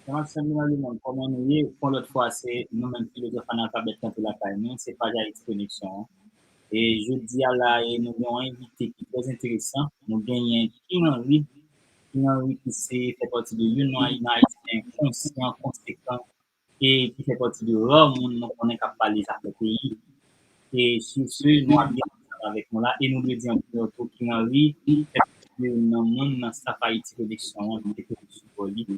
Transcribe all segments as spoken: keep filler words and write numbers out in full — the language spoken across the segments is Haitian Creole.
Kòman sèm nan lemonn, kòman nou ye? Pou yon lòt fwa, se nou menm filozòf analfabèt kanpe lakay nou, se paj Ayiti Koneksyon an. E jodi a la, e nou gen yon envite ki trè enteresan. Nou genyen King Henry. King Henry ki se fè pati de youn nan Ayisyen konsyan, konsekan, e ki fè pati de ra moun nou konnen k ap pale zafè peyi. E sou se, nou ap gen ansanm avèk nou la, e nou dwe di yon ti mo tou, King Henry fè pati de youn nan moun nan staff Ayiti Koneksyon an ki te toujou sipò li.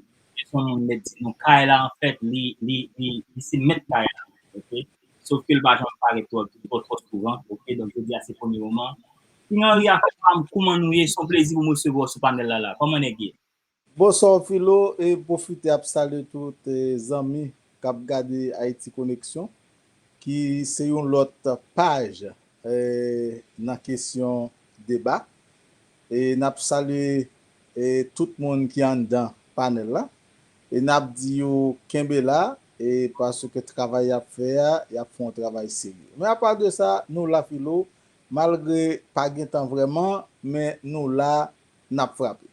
Se yon moun, mèt di nou, kay la, anfèt, li, li, li, li se mèt kay la, oke? Sof ke l pa janm parèt twò, twò, twò souvan, oke? Donk, jodi a, se premye moman. King Henry, afè pa m, kòman nou ye? Se yon plezi pou m resevwa w sou panèl la, la. Kòman nèg ye? Bonswa Filo, e pwofite ap salye tout, e, zanmi k ap gade Ayiti Koneksyon, ki se yon lòt paj, e, nan kesyon deba. E n ap salye, e, tout moun ki anndan panèl la. E n ap di yo kenbe la, e paske travay y ap fè a, y ap fè yon travay serye. Men apa de sa, nou la Filo, malgre pa gen tan vrèman, men nou la, n ap frape.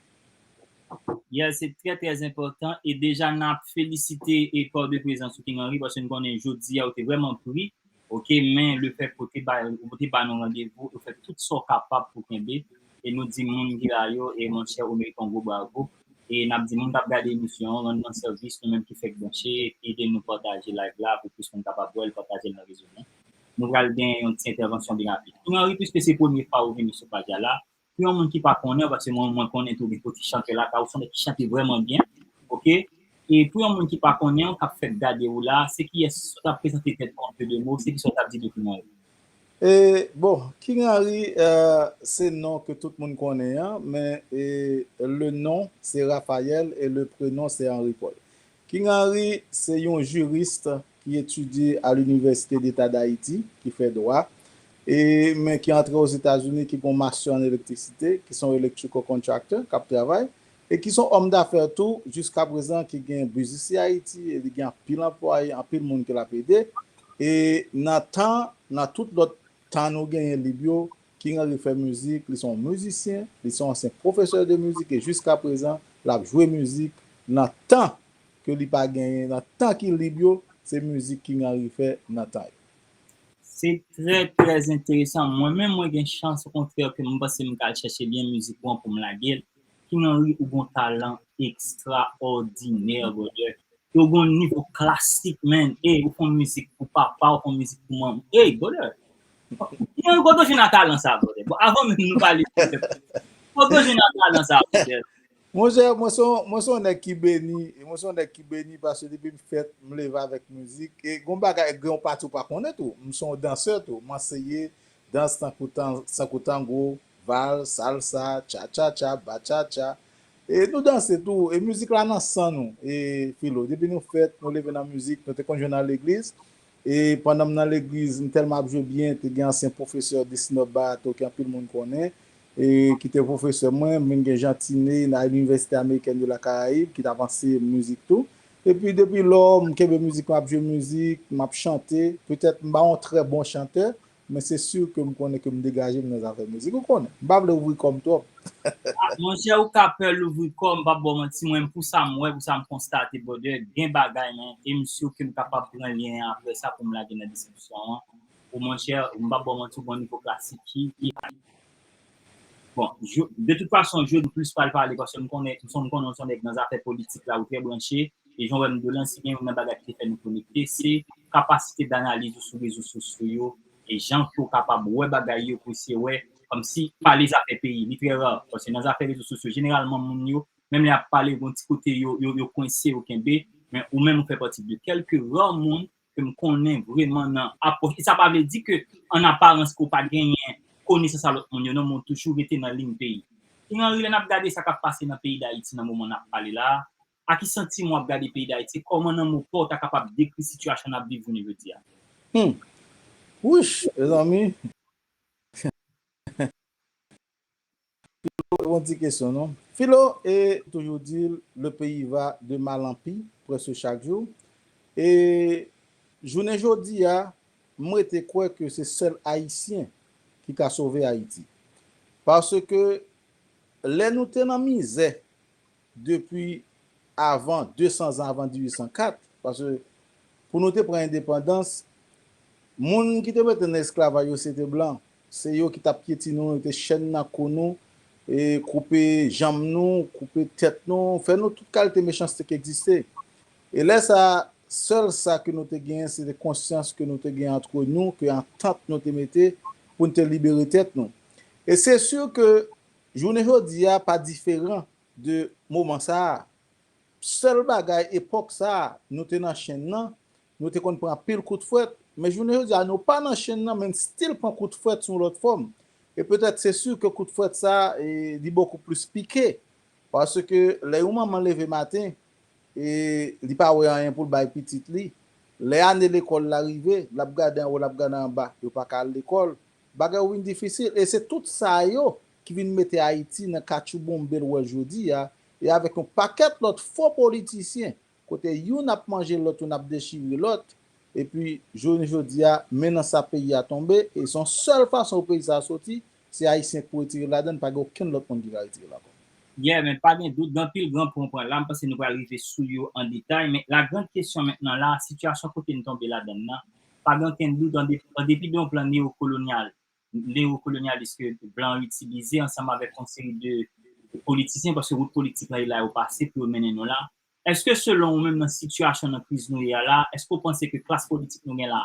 Yes, se trè, trè enpòtan. E deja, n ap felisite e kò de prezans ou, King Henry, paske n konnen jodi a, ou te vrèman pri. Oke, men le fèt ke ou te ba, ou te ba nou randevou, ou fè tout sa w kapab pou kenbe. E nou di moun ki la yo, e monchè, ou merite yon gwo bravo. E n ap di moun k ap gade emisyon an, rann nan sèvis, nou menm ki fèk branche, ede nou pataje live la pou plis moun kapab wè l, pataje l nan rezo nou. Nou pral gen yon ti entèvansyon byen rapid. King Henry, piske se premye fwa ou vini sou paj la, pou yon moun ki pa konnen w, paske mwen, mwen konnen tou gen kote chantè lakay ou, se yon nèg ki chante vrèman byen, oke? E pou yon moun ki pa konnen w, k ap fèk gade w la, se kiyès, si w ta prezante tèt ou an de mo, se kisa w t ap di de King Henry? E, bon, King Henry, euh, se non ke tout moun konnen an, men, e, le nom, se Raphaël, e le prénom, se Henry Paul. King Henry se yon jiris ki etidye a l'Université d'État d'Haïti, ki fè dwa, e, men ki antre Ozetazini, ki gen yon mastè an elektrisite, ki se yon electrical contractor, k ap travay, e ki se yon òm dafè tou, jiska prezan, ki gen biznis li Ayiti, e li gen anpil anplwaye, anpil moun ke l ap ede. E nan tan, nan tout lòt tan nou genyen lib yo, King Henry fè mizik, li se yon mizisyen, li se yon ansyen pwofesè de mizik, e jiska prezan, l ap jwe mizik nan tan ke li pa genyen, nan tan ki lib yo, se mizik King Henry fè nan tan yo. Se trè, trè enteresan. Mwen menm, mwen gen chans, okontrè, ke m panse m ka al chèche byen mizik ou an pou m lage l. King Henry, ou gen yon talan ekstraòdinè, brother. Yo gen yon nivo klasik, man. Ey, ou fè yon mizik pou papa, ou fè yon mizik pou manman. Ey, brother. Yo, kote w jwenn a talan sa, brother? Bon, avan menm nou pale, kote w jwenn a talan sa, brother? Monchè, mwen se yon, mwen se yon nèg ki beni, mwen se yon nèg ki beni paske depi m fèt, m leve avèk mizik. E gen yon bagay, gen yon pati ou pa konnen tou. M se yon dansè tou. M anseye dans tankou tan-, tankou tango, vals, salsa, cha-cha-cha, bachata. E nou danse tou, e mizik la nan san nou, e Filo. Depi nou fèt, nou leve nan mizik, nou te konn jwe nan legliz. E pandan m nan legliz, m tèlman ap jwe byen, te gen ansyen pwofesè Destino Barato, ke anpil moun konnen, e ki te pwofesè mwen, m vin gen Jean Tiné, nan Université Américaine de la Caraïbe, ki t ap anseye mizik tou. Epi depi lò, m kenbe mizik, m ap jwe mizik, m ap chante. Petèt m pa yon trè bon chantè, men se si ke m konnen ke m degaje m nan zafè mizik. Ou konnen, m pa vle ouvri kò m twòp. Ah, monchè, ou ka pè louvri kò, m p ap ba w manti, mwen, pou sa m wè, pou sa m konstate, brother, gen bagay, men, e m si ke m kapab pran lyen an apre sa pou m lage nan diskisyon an. Ou, monchè, m p ap ba w manti, ou gen yon nivo klasik ki, ki Bon, je, de tout fason, je nou plis pral pale, paske m konnen, m son, m konnen w se yon nèg nan zafè politik la, ou trè branche, e jan w wè m de lan, si gen youn nan bagay ki te fè nou konekte, se kapasite danaliz ou sou rezo sosyo yo, e jan ke w kapab wè bagay yo, pou eseye wè, kòmsi pale zafè peyi, li trè ra, paske nan zafè rezo sosyo, jeneralman, moun yo, menm lè y ap pale, gen yon ti kote yo, yo, yo kwense, yo kenbe, men ou menm ou fè pati de kèlke ra moun ke m konnen vrèman nan apwòch. E sa pa vle di ke, an aparans, ke w pa t genyen konesans a lòt moun yo, non, men w toujou rete nan liy peyi. King Henry, lè n ap gade sa k ap pase nan peyi Dayiti nan moman n ap pale la a, ak ki santiman w ap gade peyi Dayiti, kòman nan mo pa w ta kapab dekri sitiyasyon n ap viv jounen jodi a? Hmm. Wouch, mezanmi. Bon ti kesyon, non? Filo, e toujou di, le pays va de mal en pis, prèske chak jou. E jounen jodi a, m rete kwè ke se sèl Ayisyen ki ka sove Ayiti. Paske lè nou te nan mizè depi avan, de san zan avan dizuit san kat, paske pou nou te pran endepandans, moun ki te mete nan esklavaj yo se te blan. Se yo ki t ap pyetine nou, yo te chèn nan kou nou, e koupe janm nou, koupe tèt nou, fè nou tout kalite mechanste ki egziste. E lè sa, sèl sa ke nou te genyen, se te konsyans ke nou te genyen antre nou, ke antant nou te mete pou n te libere tèt nou. E se si ke jounen jodi a pa diferan de moman sa a. Sèl bagay, epòk sa a, nou te nan chenn nan, nou te konn pran anpil kout frèt, men jounen jodi a, nou pa nan chenn nan, men n still pran kout frèt sou yon lòt fòm. E petèt se si ke kout frèt sa a, e, li bokou plis pike. Paske lè yon manman leve maten, e li pa wè anyen pou l bay pitit li, lè ane lekòl la rive, l ap gade anwo, l ap gade anba, yo pa ka al lekòl, bagay yo vin difisil. E se tout sa yo ki vin mete Ayiti nan katchouboumbe l wè l jodi a, e avèk yon pakèt lòt fo politisyen, kote youn ap manje lòt, youn ap dechire lòt, epi jounen jodi a, men nan sa peyi a tonbe, e se yon sèl fason pou peyi sa a soti, se Ayisyen k pou retire l ladan l, pa gen okenn lòt moun ki ka retire l ankò. Yeah, men pa gen dout, gen anpil gran pwen w pran la, m panse nou pral rive sou yo an detay, men la grande question mentnan la, sitiyasyon kote n tonbe ladan l nan, pa gen okenn dout, an de-, an depi de yon plan neokolonyal, neokolonyalis ke blan yo itilize ansanm avèk yon seri de politisyen, paske wout politik la, e la yo pase pou yo mennen nou la. Èske selon ou menm nan sitiyasyon nan kriz nou ye a la, èske w panse ke klas politik nou gen la,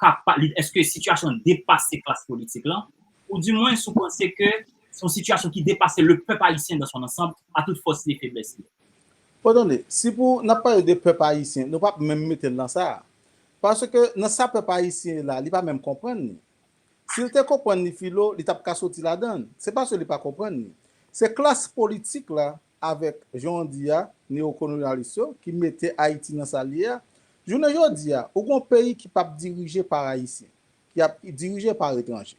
kapa-, li, èske sitiyasyon an depase klas politik lan? Ou dimwens ou panse ke se yon sitiyasyon ki depase le pèp ayisyen dans son ensemble, à toute force et faiblesse li? Bon, tande, si pou n ap pale de pèp ayisyen, nou p ap menm mete l nan sa a. Paske nan sa pèp ayisyen ye la, li pa menm konprann li. Si l te konprann li filo, li t ap ka soti ladan l. Se paske li pa konprann li. Se klas politik la, avèk, jan w di a, neokolonyalis yo, ki mete Ayiti nan sa l ye a. Jounen jodi a, ou gen yon peyi ki p ap dirije pa Ayisyen, ki ap dirije pa etranje.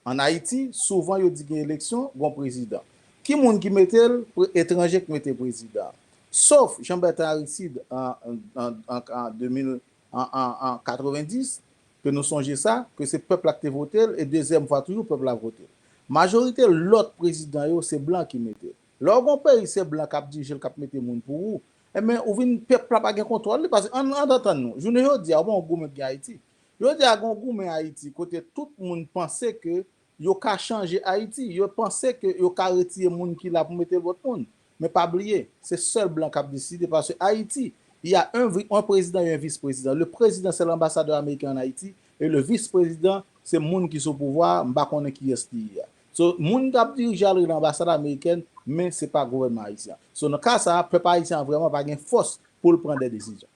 Ann Ayiti, souvan yo di gen eleksyon, gen yon prezidan. Ki moun ki mete l? Pre-, etranje ki mete prezidan an. Sof Jean Bertrand Aristide an, an, an, an, an de mil, an, an, an katrevenndis, ke nou sonje sa, ke se pèp la ki te vote l, e dezyèm fwa toujou pèp la vote l. Majorite lòt prezidan yo, se blan ki mete l. Lè w gen yon peyi, se blan k ap dirije l, k ap mete moun pou ou, enben, ou vin, pèp la pa gen kontwòl li, paske ann, ann antann nou, jounen jodi a, ou pa wè yon goumen k gen Ayiti. Jodi a, gen yon goumen Ayiti, kote tout moun panse ke yo ka chanje Ayiti, yo panse ke yo ka retire moun ki la pou mete lòt moun. Men pa bliye, se sèl blan k ap deside, paske Ayiti, il y a un vi-, un président et un vice-président. Le président, c'est l'ambassadeur américain en Haïti, et le vice-président, se moun ki sou pouvwa a, m pa konnen kiyès li ye a. So, moun k ap dirije a rele anbasad amerikèn, men se pa gouvènman ayisyen an. So, nan ka sa a, pèp ayisyen an vrèman pa gen fòs pou l pran de desizyon.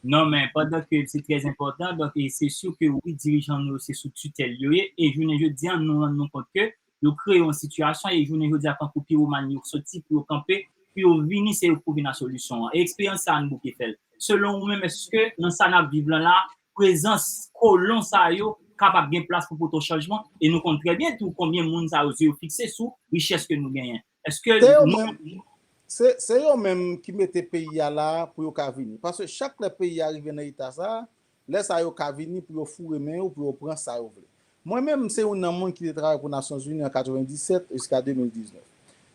Non, men pandan ke se trè enpòtan, donk, e se si ke wi, dirijan nou yo se sou titèl yo ye, e jounen jodi a, nou rann nou kont ke yo kreye yon sitiyasyon, e jounen jodi a, tankou piwoman yo soti pou yo kanpe, pou yo vini, se yo k pou vin a solisyon an. E eksperyans sa a, n bouke fè l. Selon ou menm, èske nan sa n ap viv lan la, prezans kolon sa yo kapab gen plas pou pote yon chanjman? E nou konn trè byen tou konbyen moun sa yo, zye yo fikse sou richès ke nou genyen. Èske se yo nou menm, se, se yo menm ki mete peyi a la pou yo ka vini. Paske chak lè peyi a rive nan eta sa a, lè sa a yo ka vini pou yo foure men yo, pou yo pran sa yo vle. Mwen menm, se youn nan moun ki te travay pou Nasyonzini an katrevenndisèt jiska de mil diznèf.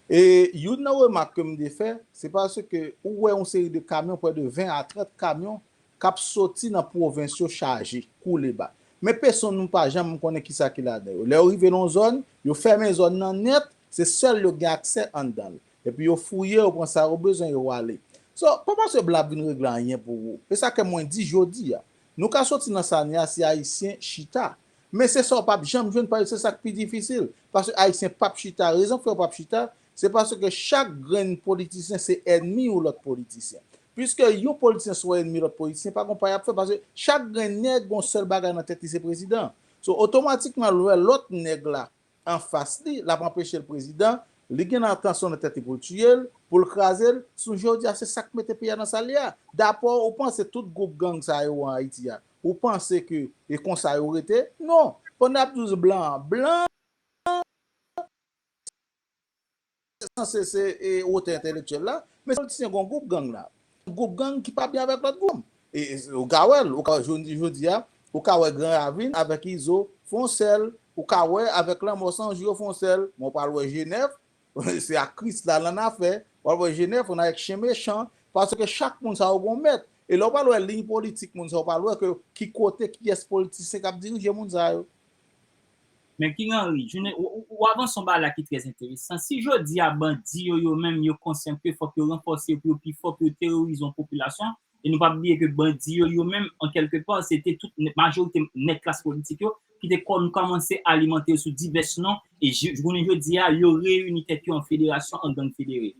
E youn nan remak ke m te fè, se paske ou wè yon seri de kamyon, prè de ven a trant kamyon, k ap soti nan pwovens yo chaje, koule ba. Men pèsonn nou pa janm konnen kisa ki ladan yo. Lè yo rive nan yon zòn, yo fèmen zòn nan nèt, se sèl yo gen aksè anndan l. Epi yo fouye, yo pran sa yo bezwen, yo ale. So, pa paske blan ap vin regle anyen pou ou. E sa ke mwen di jodi a. Nou ka soti nan sa n ye a si Ayisyen chita. Men se sa w p ap janm jwenn, paske se sa k pi difisil. Paske Ayisyen p ap chita. Rezon k fè yo p ap chita, se paske chak grenn politisyen se ènmi yon lòt politisyen. Piske yon politisyen se yon ènmi lòt politisyen, pa gen pa y ap fè, paske chak grenn nèg gen yon sèl bagay nan tèt li, se prezidan. So, otomatikman, lè lòt nèg la anfas li, l ap anpeche l prezidan, li gen entansyon nan tèt li pou l tiye l, pou l kraze l. Sou jodi a, se sa k mete peyi a nan sa l ye a. Dapò, ou panse tout gwoup gang sa yo an Ayiti a, ou panse ke e konsa yo rete? Non. Pandan y ap di w blan an, blan sanse se, e, wotè entèlektyèl la, men politisyen gen yon gwoup gang la. Gwoup gang ki pa byen avèk lòt gwoup. E, e, ou ka wè l, ou ka, jodi, jodi a, ou ka wè Gran Ravin avèk Izo fè yon sèl, ou ka wè avèk Lanmò San Jou yo fè yon sèl, men w pral wè Jenèf, se ak Krisla l annafè, w al wè Jenèf, ann avèk Chen Mechan, Paske chak moun sa yo gon mèt. E lè w pral wè liy politik moun sa yo, w pral wè ke ki kote, kiyès politisyen k ap dirije moun sa yo. Men King Henry, ou avanse yon bagay la ki trè enteresan. Si jodi a bandi yo, yo menm, yo konsyan ke fòk yo ranfòse yo pou yo pi fò, pou yo terorize yon popilasyon, e nou pa bliye ke bandi yo, yo menm, an kèlke pa, se te tout, majorite nèg klas politik yo, ki te kòmanse alimante yo sou divès non, e jounen jodi a, yo reyini tèt yo an federasyon, an gang federe.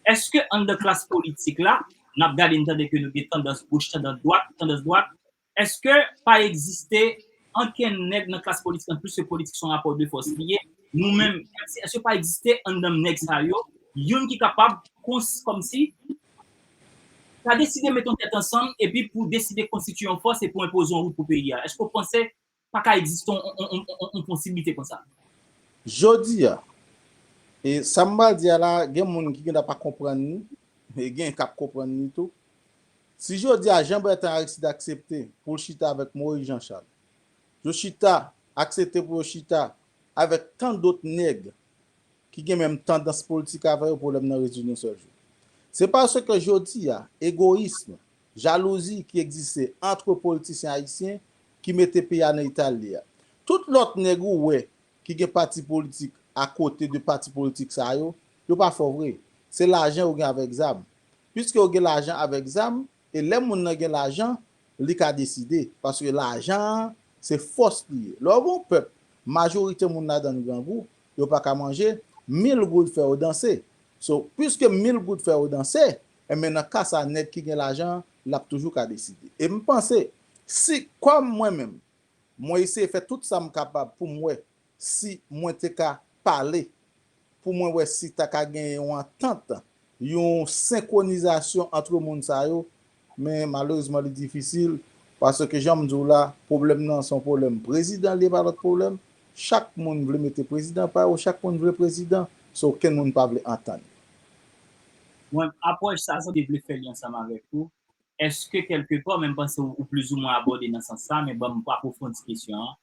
Èske anndan klas politik la, n ap gade, n tande ke nou gen tandans goch, tandans dwat, tandans dwat, èske pa egziste ankenn nèg nan klas politik lan, piske politik se yon rapò de fòs li ye, nou menm, èske pa egziste anndan nèg sa yo, youn ki kapab kòmsi ka deside met yon tèt ansanm epi pou deside konstitye yon fòs e pou enpoze yon wout pou peyi a? Èske w panse pa ka egziste yon posibilite konsa? Jodi a, e sa m pral di a la, gen moun ki gen dwa pa konprann li, e gen k ap konprann li tou. Si jodi a Jean Bertrand Aristide aksepte pou l chita avèk Moïse Jean Charles, yo chita, aksepte pou yo chita avèk tan dòt nèg ki gen menm tandans politik avè yo, pwoblèm nan rezoud yon sèl jou. Se paske jodi a, egoyism, jalouzi ki egziste ant politisyen ayisyen ki mete peyi a nan eta l ye a. Tout lòt nèg ou wè ki gen pati politik akote de pati politik sa yo, yo pa fò vre. Se lajan yo gen avèk zam. Piske yo gen lajan avèk zam, e lè moun nan gen lajan, li ka deside. Paske lajan an, se fòs li ye. Lè w gen yon pèp, majorite moun ladan l grangou, yo pa ka manje, mil goud fè yo danse. So, piske mil goud fè yo danse, enben nan ka sa, nèg ki gen lajan an, l ap toujou ka deside. E m panse, si kòm mwen menm, mwen eseye fè tout sa m kapab pou m wè si mwen te ka pale, pou mwen wè si ta ka gen yon antant, yon senkwonizasyon ant moun sa yo, men malerezman li difisil, paske jan m di w la, pwoblèm nan se yon pwoblèm prezidan li ye, pa lòt pwoblèm. Chak moun vle mete prezidan pa yo, chak moun vle prezidan, so okenn moun pa vle antann. Mwen, apwòch sa, sa te vle fè li ansanm avèk ou. Èske kèlke pa, men m panse ou plizoumwen abòde nan sans sa, men ban m apwofondi kesyon an.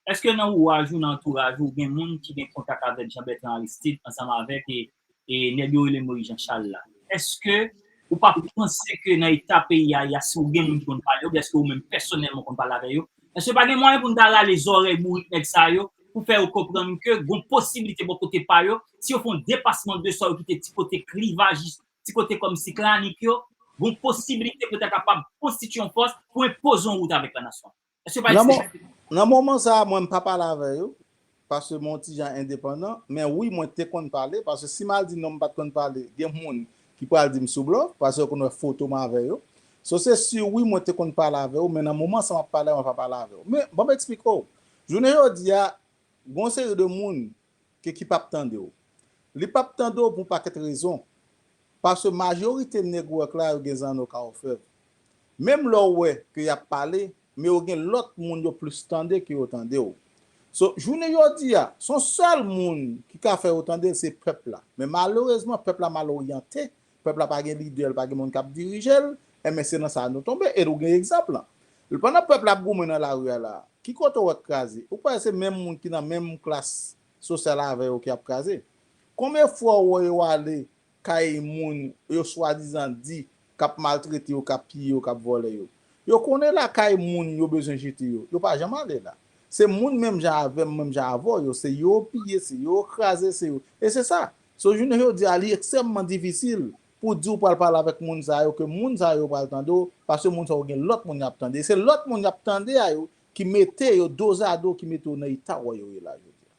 Èske nan wouraj ou, nan antouraj ou, gen moun ki gen kontak avèk Jean Bertrand Aristide ansanm avèk e, e nèg yo rele Moïse Jean Charles la? Èske ou pa panse ke nan eta peyi a, si ou gen moun ki konn pale, oubyen èske ou menm pèsonèlman konn pale avè yo, èske pa gen mwayen pou n ta rale zòrèy bourik nèg sa yo, pou fè yo konprann ke gon posiblite bò kote pa yo, si yo fè yon depasman de swa, yo kite ti kote klivajis, ti kote kòmsi klanik yo, gon posiblite pou yo ta kapab konstitye yon fòs pou enpoze yon wout avèk lanasyon? Èske pa egziste? Nan moman sa a, mwen, m pa pale avè yo, paske mwen yon ti jan endepandan, men wi, mwen te konn pale, paske si m al di non, m pa t konn pale, gen moun ki pral di m sou blòf, paske yo konn wè foto m avè yo. So, se si, wi, mwen te konn pale avè yo, men nan moman sa m ap pale, mwen pa pale avè yo. Men, ban m eksplike w. Jounen jodi a, gon seri de moun ke ki p ap tande w. Li p ap tande w pou pakèt rezon. Paske majorite nèg ou wè k la, yo gen zanno ka ofè. Menm lè w wè ke y ap pale, men yo gen lòt moun yo plis tande ke yo tande w. So, jounen jodi a, se yon sèl moun ki ka fè yo tande l, se pèp la. Men malerezman, pèp la mal oryante, pèp la pa gen lidè, l pa gen moun k ap dirije l, enben se nan sa nou tonbe, e nou gen egzanp lan. Pandan pèp la ap goumen nan lari a la, ki kote w wè k kraze? Ou kwè se menm moun ki nan menm klas sosyal avè yo ki ap kraze? Konbyen fwa w wè yo ale kay moun yo swadizan di k ap maltrete yo, k ap piye yo, k ap vòlè yo? Yo konnen lakay moun yo bezwen jete yo, yo pa janm ale la. Se moun menm jan avè m, menm jan avè w yo, se yo piye, se yo kraze, se yo. E se sa. So, jounen jodi a, li ekstrèmman difisil pou di w pral pale avèk moun sa yo, ke moun sa yo pral tande w, paske moun sa yo gen lòt moun y ap tande. E se lòt moun y ap tande a yo ki mete yo dozado, ki mete yo nan eta w wè yo ye la jodi a.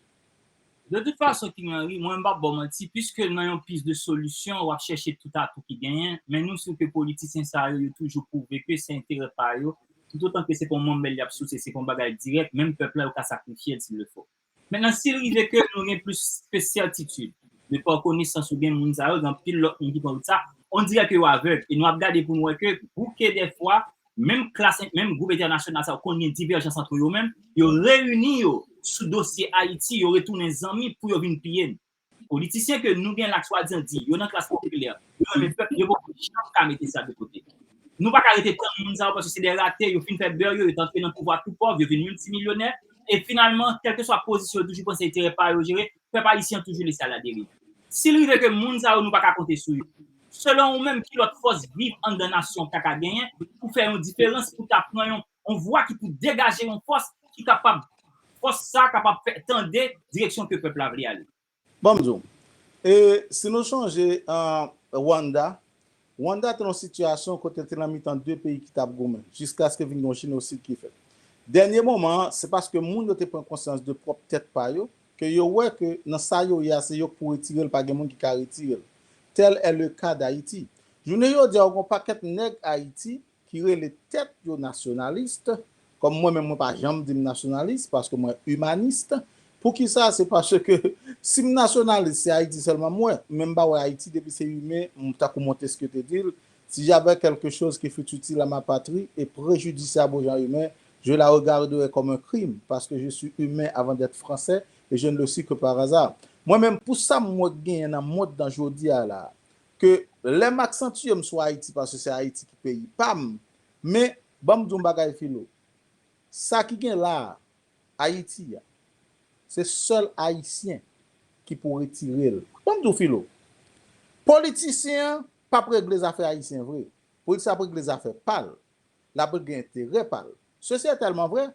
De tout fason, King Henry, mwen m p ap ba w manti, piske nan yon pis de solisyon, w ap chèche tout atou ki genyen, men nou si ke politisyen sa yo, yo toujou pwouve ke se enterè pa yo, toutotan ke se pa yon manmèl y ap souse, se pa yon bagay dirèk, menm pèp la, yo ka sakrifye l si l le fo. Mentnan, si l rive ke nou gen plis ke sètitid, de pa konesans ou gen moun sa yo, gen anpil lòt moun ki pran wout sa, on dirè ke yo avèg, e nou ap gade pou nou wè ke bouke dèfwa, menm klas, menm gwoup entènasyonal sa yo konn gen divèjans ant yo menm, yo reyini yo sou dosye Ayiti, yo retounen zanmi pou yo vin piye n. Politisyen ke nou gen la k swadizan di yo nan klas popilè, yo renmen pèp, yo poko janm ka mete sa de kote. Nou pa ka rete tann moun sa yo paske se de rate, yo fin fè bè yo, yo t antre nan pouvwa tou pòv, yo vin miltimilyonè, e finalman, kèlkeswa pozisyon yo toujou panse enterè pa yo jere, pèp ayisyen an toujou lese aladeriv. Si l rive ke moun sa yo nou pa ka konte sou yo, Selon ou menm, ki lòt fòs viv anndan nasyon ta ka genyen pou fè yon diferans, pou ta pran yon, yon vwa ki pou degaje yon fòs ki kapab, fòs sa kapab fè tande direksyon ke pèp la vle ale? Ban m di w, e, si nou sonje an Rwanda, Rwanda te nan yon sitiyasyon kote l te nan mitan de peyi ki t ap goumen, jiskaske vin gen yon jenosid ki fèt. Dènye moman an, se paske moun yo te pran konsyans de pwòp tèt pa yo, ke yo wè ke nan sa yo ye a, se yo k pou retire l, pa gen moun ki ka retire l. Tel est le cas d'Haïti. Jounen jodi a, ou gen yon pakèt nèg Ayiti ki rele tèt yo nasyonalis, kòm mwen menm, mwen pa janm di m nasyonalis, paske mwen imanis. Poukisa? Se paske si m nasyonalis, se Ayiti sèlman m wè. Men m pa wè Ayiti depi se imen, m, tankou Montesquieu te di l, si j'avais quelque chose qui fût utile à ma patrie et préjudiciable au genre humain, je la regarderais comme un crime, parce que je suis humain avant d'être français et je ne le suis que par hasard. Mwen menm, pou sa m wè k genyen nan mond nan jodi a la, ke lè m aksantye m sou Ayiti, paske se Ayiti ki peyi pa m, men ban m di w yon bagay, Filo. Sa ki gen la a, Ayiti a, se sèl Ayisyen ki pou retire l. Ban m di w, Filo, politisyen an p ap regle zafè Ayisyen vre. Politisyen ap regle zafè pa l. L ap regle enterè pa l. Sesi e tèlman vre,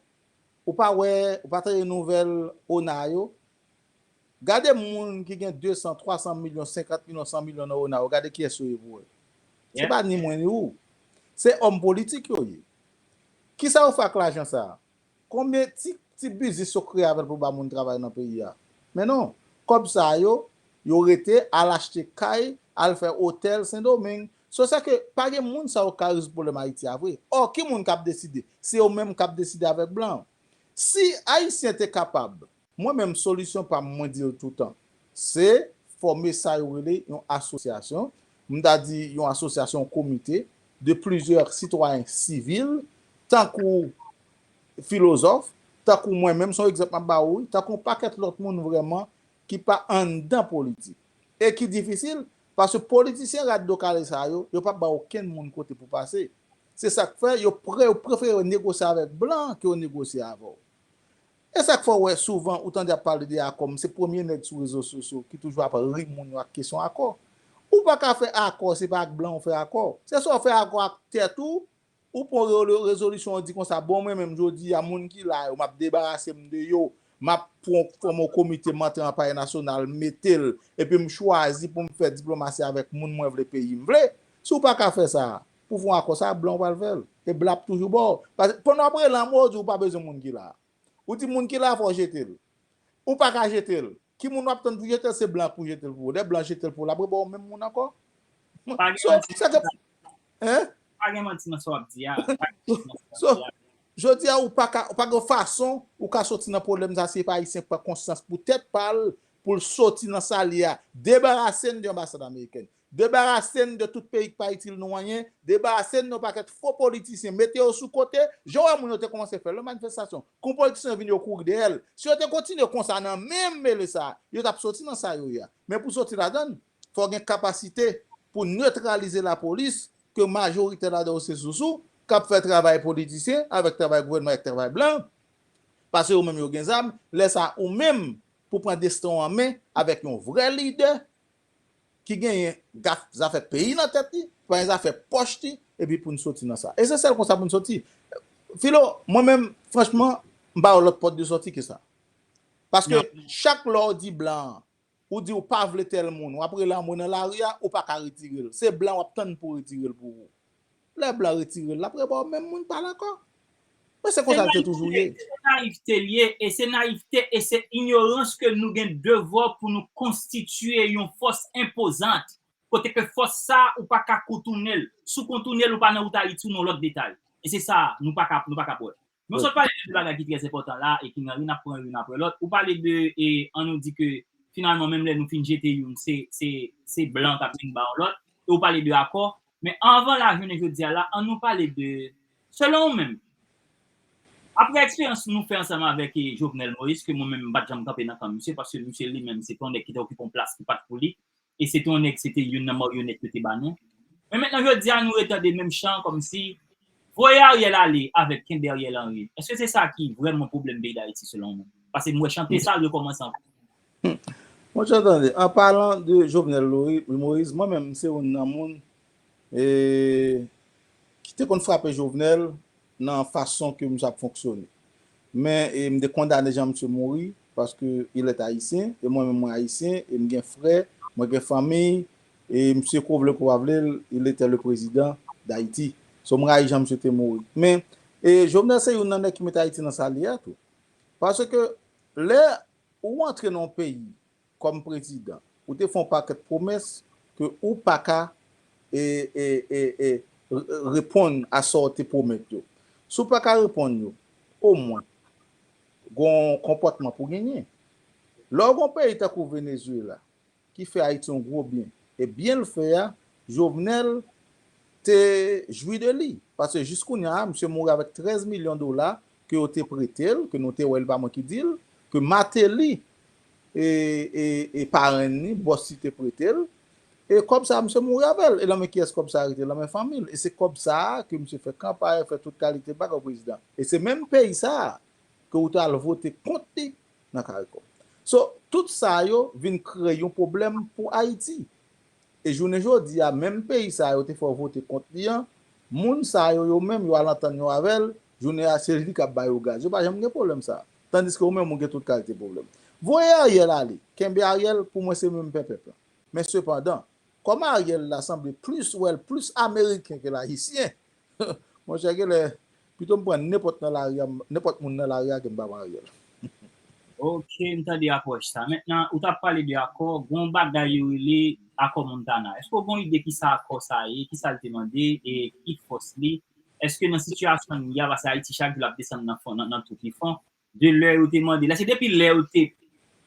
ou pa wè, ou pa tande nouvèl ona yo? Gade moun ki gen de san, twa san milyon, senkant milyon, san milyon nan ona yo, gade kiyès yo ye pou wè. Se pa ni mwen ni ou. Se òm politik yo ye. Kisa yo fè ak lajan sa a? Konbyen ti, ti biznis yo kreye avè l pou ba moun travay nan peyi a? Men non, kòb sa yo, yo rete, al achte kay, al fè otèl Sendomeng. So, se ke pa gen moun sa yo ka rezoud pwoblèm Ayiti a vre. Ò, ki moun k ap deside? Se yo menm k ap deside avèk blan. Si Ayisyen te kapab, mwen menm, solisyon pa m, mwen di l toutan, se fòme sa yo rele yon asosyasyon. M ta di yon asosyasyon, yon komite de plizyè sitwayen sivil, tankou filozòf, tankou mwen menm, se yon egzanp m ap ba ou wi, tankou yon pakèt lòt moun vrèman ki pa anndan politik. E ki difisil, paske politisyen rat do kale sa yo, yo p ap ba okenn moun kote pou pase. Se sa k fè yo pre, yo prefere negosye avèk blan ke yo negosye avè w. E sa k fè w wè souvan ou tande y ap pale de akò, m se premye nèg sou rezo sosyo ki toujou ap ri moun yo ak kesyon akò. Ou pa ka fè akò, se pa ak blan ou fè akò. Se swa w fè akò ak tèt ou, ou pran re-, rezolisyon ou di konsa, bon, mwen menm jodi a, moun ki la yo, m ap debarase m de yo, m ap pran, fòme yon komite, m antre nan Palè Nasyonal, m mete l, epi m chwazi pou m fè diplomasi avèk moun mwen vle, peyi m vle. Si w pa ka fè sa, pou fè yon akò sa, blan w pral fè l. E blan ap toujou ba w. Paske pandan w ap rele anmwe, yo di w pa bezwen moun ki la. Ou di moun ki la, fò w jete l. Ou pa ka jete l. Ki moun w ap tann pou jete l? Se blan pou jete l pou ou. Lè blan jete l pou ou, l ap reba w menm moun ankò. Pa gen manti. Hein? Pa gen manti nan sa w ap di a. So, jodi a, ou pa ka, ou pa gen fason ou ka soti nan pwoblèm sa si e pa Ayisyen k pran konsyans pou tèt pa l, pou l soti nan sa l ye a. Debarase n de anbasad amerikèn. Debarase n de tout peyi k pa itil nou anyen. Debarase n de yon pakèt fo politisyen. Mete yo sou kote. Jan w wè moun yo te kòmanse fè lè manifestasyon. Kou politisyen vini, yo kouri dèyè l. Si yo te kontinye konsa nan menm mele sa, yo t ap soti nan sa yo ye a. Men pou soti ladan l, fò w gen kapasite pou netralize lapolis ke majorite ladan yo se sousou k ap fè travay politisyen avèk travay gouvènman, avèk travay blan. Paske yo menm yo gen zam. Lè sa a, ou menm pou pran desten w an men avèk yon vrè lidè ki genyen gaf, zafè peyi nan tèt li, pa gen zafè pòch li, epi pou n soti nan sa. E se sèl konsa pou n soti. Filo, mwen menm, franchman, m pa wè lòt pòt de sòti ke sa. Paske chak lè w di blan an, ou di w pa vle tèl moun, w ap rele anmwe nan lari a, ou pa ka retire l. Se blan w ap tann pou retire l pou ou. Lè blan retire l, l ap reba w menm moun pa l ankò. Men se konsa l te toujou ye. Se nayivte l ye, e se nayivte, e se inyorans ke nou gen devwa pou nou konstitye yon fòs enpozant. Kote ke fòs sa, ou pa ka kontounen l. Si w kontounen l, ou pa nan wout Ayiti, ou nan lòt detay. E se sa, nou pa ka, nou pa ka pwè. Nou sot pale de de bagay ki trè enpòtan la e ki nan youn ap pran youn apre lòt. Ou pale de, e, ann nou di ke finalman, menm lè nou fin jete youn, se, se, se blan k ap vin ba yon lòt. E ou pale de akò. Men anvan la jounen jodi a la, ann nou pale de, selon ou menm, apre eksperyans nou fè ansanm avèk, e, Jovenel Moïse, ke mwen menm m pa t janm kanpe nan kan misye, paske misye li menm, se te yon nèg ki te okipe yon plas ki pa t pou li. E se te yon nèg, se te youn nan maryonèt yo te ba nou. Men mentnan jodi a, nou retande menm chan kòmsi voye Ariel ale avèk kenbe Ariel Henry. Èske se sa ki vrèman pwoblèm peyi Dayiti selon ou menm? Paske m wè chante sa rekòmanse ankò. Monchè, tande, an palan de Jovenel Lori- Moïse, mwen menm, m se youn nan moun e, ki te konn frape Jovenel nan fason ke misye ap fonksyone. Men e, m te kondane jan misye mouri, paske il est haïtien, e mwen menm mwen ayisyen, e m gen frè, mwen gen fanmi, e misye, ke w vle ke w pa vle l, il était le président d'Haïti. So, m rayi jan misye te mouri. Men e, Jovenel se youn nan nèg ki mete Ayiti nan sa l ye a tou. Paske lè ou antre nan yon peyi kòm prezidan, ou te fè yon pakèt pwomès ke ou pa ka e, e, e, e, re- reponn a sa w te pwomèt yo. Si w pa ka reponn yo, omwen, gon konpòtman pou genyen. Lè w gon peyi tankou Venezuela, ki fè Ayiti yon gwo byen, e byen l fè a, Jovenel te jwi de li. Paske jis kounye a, misye mouri avèk trèz milyon dola ke yo te prete l, ke nou te wè, l pa mwen ki di l, ke Martelly e, e, e parenn li, bòs li te prete l. E kòb sa a, misye mouri avè l. E nan men kiyès kòb sa a rete? Nan men fanmi l. E se kòb sa a ke misye fè kanpay, fè tout kalite bagay pou prezidan. E se menm peyi sa a ke ou t al vote kont li nan Caricom. So, tout sa yo vin kreye yon pwoblèm pou Ayiti. E jounen jodi a, menm peyi sa yo te fè w vote kont li an, moun sa yo, yo menm, yo al antann yo avè l, jounen a, se li k ap ba yo gaz. Yo pa janm gen pwoblèm sa. Tandiske ou menm, ou gen tout kalite pwoblèm. Voye Ariel ale, kenbe Ariel, pou mwen, se menm pèpèp la. Men sepandan, kòm Ariel la sanble plis, wè l plis ameriken ke l ayisyen, monchè, genlè, pito m pran nenpòt nan lari a, nenpòt moun nan lari a ke m pa pran Ariel. Ok, m tande apwòch sa. Mentnan, ou t ap pale de akò, gon bagay yo rele akò Montana. Èske w gon ide ki sa akò sa ye, ki sa l te mande, e ki fòs li? Èske nan sitiyasyon n ye a, paske Ayiti chak jou l ap desann nan fon, nan, nan tout li fon, de lè yo te mande, lè se depi lè yo te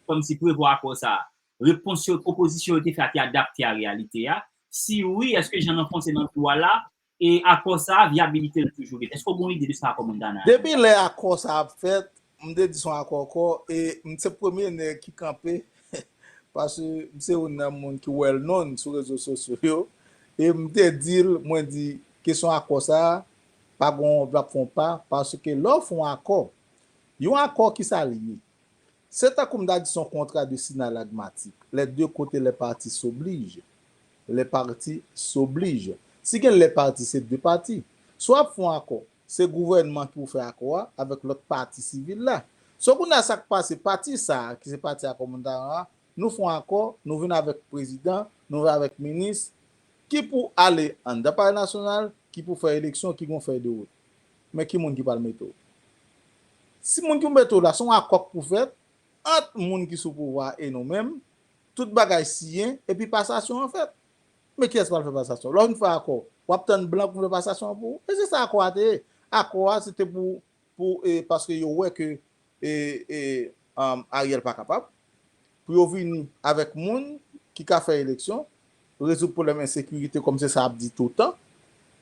kòmsi prevwa akò sa a, repons yo, pwopozisyon yo te fè a te adapte a reyalite a? Si wi, èske jan n anfonse nan twou a la, e akò sa a, vyabilite l toujou ret? Èske w gon ide de sa akò Montana a? Depi lè akò sa a ap fèt, m te di se yon akò ankò, e m se premye nèg ki kanpe, paske m se youn nan moun ki well known sou rezo sosyo yo, e m te di l, mwen di, kesyon akò sa a, pa gon, l ap fè yon pa, paske lè w fè yon akò, yon akò ki sa l ye? Se tankou m ta di se yon kontra de sinalagmatik. Les deux côtés, les parties s'obligent. Les parties s'obligent. Si gen les parties, se de pati. Si w ap fè yon akò, se gouvènman ki pou fè akò a avèk lòt pati sivil la. So kounye a sa k pase, pati sa a, ki se pati akò Montana a, nou fè yon akò, nou vin avèk prezidan, nou vin avèk minis, ki pou ale anndan Palè Nasyonal, ki pou fè eleksyon, ki gon fèy de wout. Men ki moun ki pral mete w? Si moun ki pou mete w la, se yon akò k pou fèt ant moun ki sou pouvwa a e nou menm, tout bagay siyen, epi pasasyon an fèt. Men kiyès pral fè pasasyon? Lè w fin fè akò, w ap tann blan pou fè pasasyon an pou ou? E se sa akò a te ye. Akò a, se te pou, pou, e, paske yo wè ke, e, e, um, Ariel pa kapab, pou yo vini avèk moun ki ka fè eleksyon, rezoud pwoblèm ensekirite kòm se sa ap di toutan,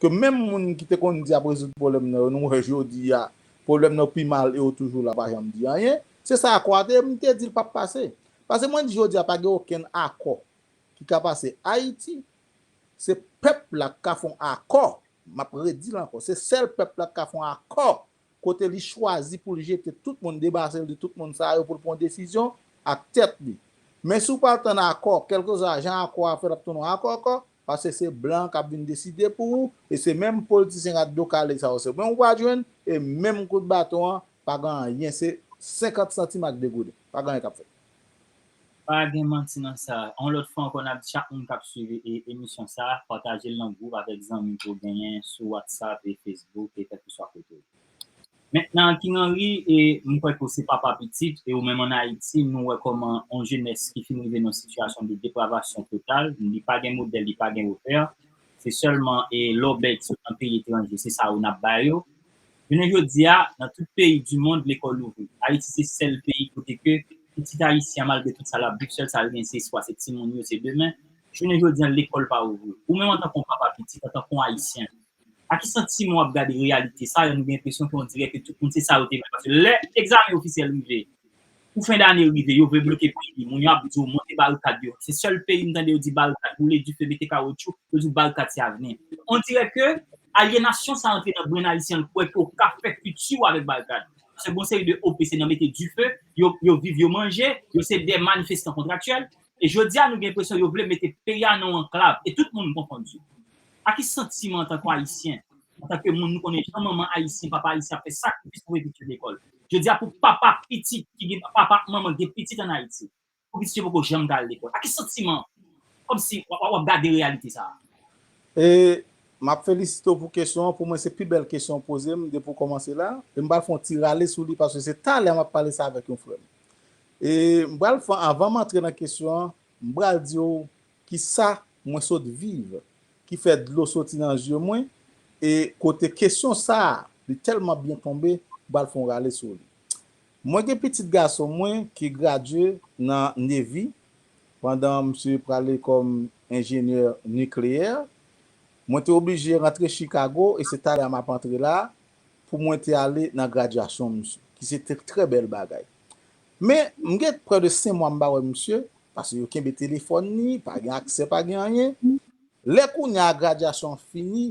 ke menm moun ki te konn di ap rezoud pwoblèm nan yo, nou wè jodi a, pwoblèm nan pi mal e yo toujou la, pa janm di anyen. Se sa akò a te ye, m te di l p ap pase. Paske mwen di jodi a pa gen okenn akò ki ka pase Ayiti, se pèp la k ka fè yon akò, m ap redi l ankò, se sèl pèp la k ka fè yon akò kote li chwazi pou l jete tout moun, debase l de tout moun sa yo pou l pran yon desizyon ak tèt li. Men si w pral tann akò, kèlkeswa jan akò a fèt, l ap tounen yon akò ankò, paske se blan k ap vin deside pou ou, e se menm politisyen rat do kale sa yo, se menm ou pral jwenn, e menm kout baton an, pa gen anyen, se senkant santim ak de gouden. Pa gen anyen k ap fèt. Pa gen manti nan sa. Yon lòt fwa ankò, n ap di chak moun k ap swiv e, emisyon sa a, pataje l nan gwoup avèk zanmi ke w genyen sou WhatsApp e Facebook e kèlkeswa kote w ye. Mentnan, King Henry, e m kwè ke w se papa pitit, e ou menm ann Ayiti, nou wè kòman yon jenès ki fin rive nan yon sitiyasyon de depravasyon total, li pa gen modèl, li pa gen repè, se sèlman e lòbèy ki sot nan peyi etranje, se sa yo n ap ba yo. Jounen jodi a, nan tout peyi di mond, lekòl ouvri. Ayiti se sèl peyi kote ke pitit ayisyen an, malgre tout sa l ap viv, sèl sa l gen se espwa, se timoun yo, se demen. Jounen jodi a, lekòl pa ouvri. Ou menm antanke yon papa pitit, antanke yon ayisyen, a ki santiman w ap gade reyalite sa a, nou gen enpresyon ke on dirè ke tout moun se sa yo te vle. Paske lè egzamen ofisyèl rive, pou fen dane rive, yo vle bloke peyi, moun yo ap di w monte barikad yo. Se sèl peyi m tande yo di barikad, boule dife, mete kawotchou, yo di w barikad se avni. On dirè ke alyenasyon sa antre nan brenn ayisyen, l kwè ke w ka fè fiti w avèk barikad. paske gon seri de O P se nan mete dife, yo, yo viv, yo manje, yo se de manifestan kontraktyèl. E jodi a, nou gen enpresyon yo vle mete peyi a nan yon anklav, e tout moun konfondi. A ki santiman antanke Ayisyen, antanke moun nou konnen jan manman Ayisyen, papa Ayisyen ap fè sakrifis pou pitit yo lekòl? Jodi a, pou papa pitit ki gen, papa ak manman gen pitit ann Ayiti, pou pitit yo poko janm ka al lekòl. A ki santiman? Kòmsi w ap, w ap gade reyalite sa a. E m ap felisite w pou kesyon an. Pou mwen, se pi bèl kesyon w poze m depi w kòmanse la. E m pral fè yon ti rale sou li paske se talè m ap pale sa avèk yon frè m. E m pral fè, anvan m antre nan kesyon an, m pral di w kisa mwen sot viv, ki fè dlo soti nan zye mwen, e kote kesyon sa a, li tèlman byen tonbe, m pral fè yon rale sou li. Mwen gen pitit gason mwen ki gradye nan Navy, pandan misye prale kòm enjenyè nikleyè. Mwen te oblije rantre Chicago, e se talè a m ap antre la, pou mwen te ale nan gradyasyon misye, ki se te trè bèl bagay. Men, m gen prè de senk mwa m pa wè misye, paske yo kenbe telefòn li, pa gen aksè, pa gen anyen. Lè kounye a gradyasyon an fini,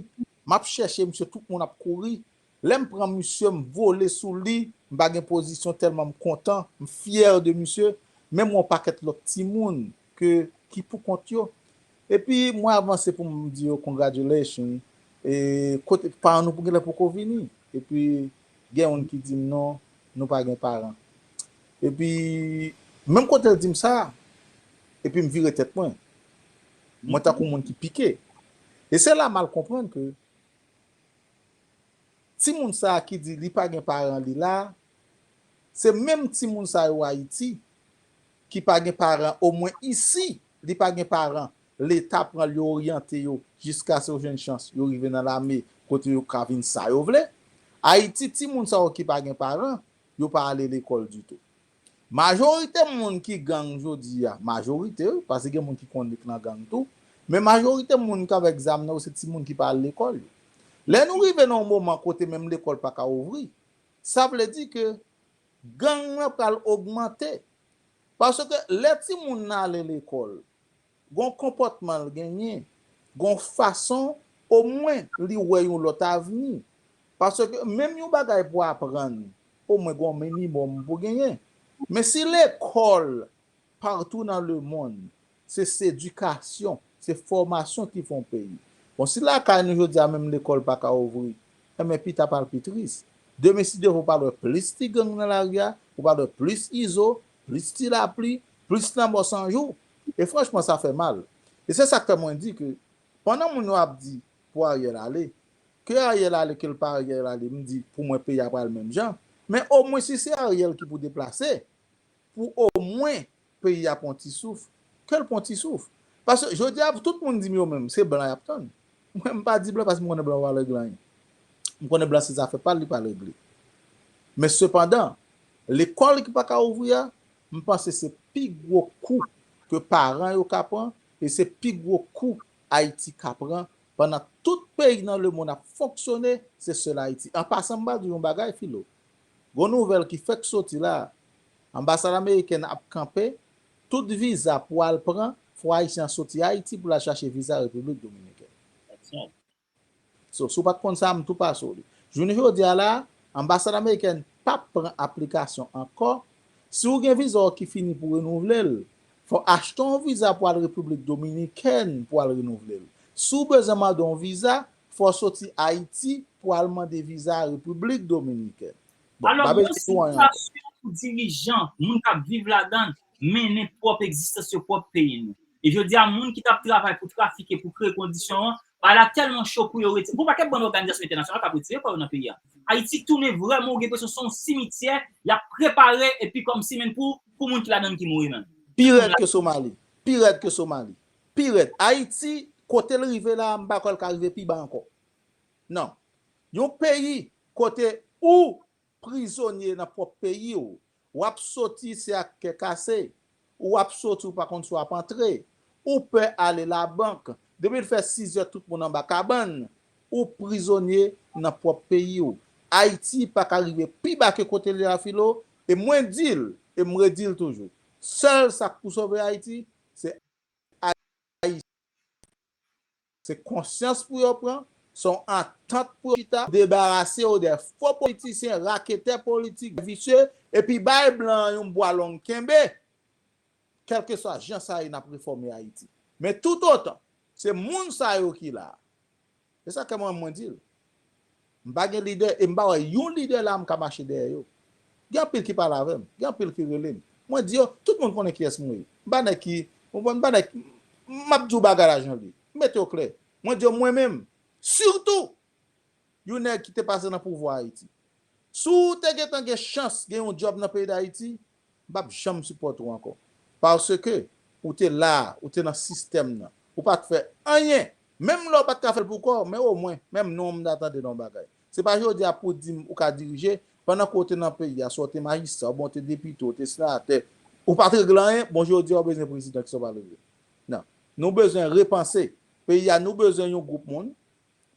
m ap chèche misye, tout moun ap kouri. Lè m pran misye, m vole sou li, m pa gen pozisyon tèlman m kontan, m fyè de misye, menm yon pakèt lòt timoun ke, ki pou kont yo. Epi mwen avanse pou m di yo congratulations, e kote paran nou pou genlè poko vini. Epi gen youn ki di m non, nou pa gen paran. Epi menm kote l di m sa, epi m vire tèt mwen. Mwen tankou moun ki pike. E se la m al konprann ke timoun sa a ki di li pa gen paran li la, se menm timoun sa yo Ayiti ki pa gen paran, omwen isi, li pa gen paran, Leta pran l, yo oryante yo jiskaske yo jwenn chans, yo rive nan lame kote yo ka vin sa yo vle. Ayiti, timoun sa yo ki pa gen paran, yo pa ale lekòl ditou. Majorite moun ki gang jodi a, majorite wi, paske gen moun ki konn lik nan gang tou, men majorite moun ki avèk zam nan yo se timoun ki pa al lekòl yo. Lè nou rive nan yon moman kote menm lekòl pa ka ouvri, sa vle di ke gang nan pral ogmante. Paske lè timoun nan ale lekòl, gon konpòtman l genyen, gon fason omwen li wè yon lòt avni. Paske menm yon bagay pou aprann, omwen gon minimòm pou genyen. Men si lekòl patou nan lemonn, se, se edikasyon, se fòmasyon ki fè yon peyi. Bon, si lakay nou jodi a menm lekòl pa ka ouvri, enben pita pral pi tris. Demen, si Dye vle, ou pral wè plis ti gang nan lari a, ou pral wè plis izo, plis ti lapli, plis lanmò san jou. E franchman, sa fè mal. E se sa k fè mwen di ke pandan moun yo ap di pou Ariel ale, ke Ariel ale, ke l pa Ariel ale, m di pou mwen peyi a pral menm jan. Men omwen si se Ariel ki pou deplase, pou omwen peyi a pran ti souf, ke l pran ti souf. Paske jodi a, tout moun di m yo menm, se blan y ap tann. Mwen, m pa di blan paske m konnen blan pa regle anyen. M konnen blan se zafè pa l, li pral regle. Men sepandan, lekòl ki pa ka ouvri a, m panse se pi gwo kou ke paran yo ka pran, e se pi gwo kou Ayiti ka pran pandan tout peyi nan lemonn ap fonksyone, se sèl Ayiti. An pasan, m pral di w yon bagay, Filo. Gon nouvèl ki fèk soti la, anbasad amerikèn ap kanpe, tout viza pou al pran, fò Ayisyen an soti Ayiti pou l al chache viza Repiblik Dominikèn. So, si w pa t konn sa, m tou pase w li. Jounen jodi a la, anbasad amerikèn p ap pran aplikasyon ankò. Si w gen viza w ki fini pou renouvle l, fò w achte yon viza pou al Repiblik Dominikèn pou al renouvle l. Si w bezwen mande yon viza, fò w soti Ayiti pou al mande viza Repiblik Dominikèn. Bon, alò, m pa bezwen di w anyen ankò. Sitiyasyon pou dirijan, moun k ap viv ladan l, mennen pwòp egzistans yo, pwòp peyi nou. E jodi a, moun ki t ap travay pou trafike, pou kreye kondisyon an, bagay la tèlman cho pou yo retire. Gon pakèt bann òganizasyon entènasyonal k ap retire kò yo nan peyi a. Ayiti tounen vrèman, ou gen enpresyon se yon simityè, y ap prepare, epi kòmsi menm pou, pou moun ki ladan l ki mouri menm. Pi rèd ke Somali. Pi rèd ke Somali. Pi rèd. Ayiti, kote l rive la, m pa kwè l ka rive pi ba ankò. Non. Yon peyi kote ou prizonye nan pwòp peyi w, w ap soti se ak kè kase, ou ap soti ou pa konn si w ap antre, ou pè ale labank, depi l fè sizè tout moun anba kabann, ou prizonye nan pwòp peyi w. Ayiti pa ka rive pi ba ke kote l ye a, Filo, e mwen di l, e m redi l toujou, sèl sa k pou sove Ayiti, se Ayisyen. Se konsyans pou yo pran, Se yon antant pou yo chita, debarase yo de fo politisyen, raketè politik, visye, epi bay blan an yon bwa long kenbe. Kèlkeswa jan sa ye, n ap refòme Ayiti. Men toutotan se moun sa yo ki la a, e sa ke mwen, mwen di l. M pa gen lidè, e m pa wè yon lidè la m ka mache dèyè yo. Gen anpil ki pale avè m, gen anpil ki rele m. Mwen di yo, tout moun konnen kiyès mwen ye. M pa nèg ki, ou konprann, m pa nèg, m ap di w bagay la jan l ye. M mete yo klè. Mwen di yo, mwen menm, sitou yon nèg ki te pase nan pouvwa Ayiti. Si w te gentan gen chans gen yon djòb nan peyi Dayiti, m p ap janm sipòte w ankò. Paske ou te la, ou te nan sistèm nan. Ou pa t fè anyen. Menm lè w pa t ka fè l pou kò w, men omwen, menm non w m ta tande nan yon bagay. Se pa jodi a pou w di m ou ka dirije, pandan ke w te nan peyi a, swa w te majistra, oubyen w te depite, w te senatè, ou pa t regle anyen, bon, jodi a w bezwen prezidan, kisa w pral regle? Non. Nou bezwen repanse. Peyi a, nou bezwen yon gwoup moun.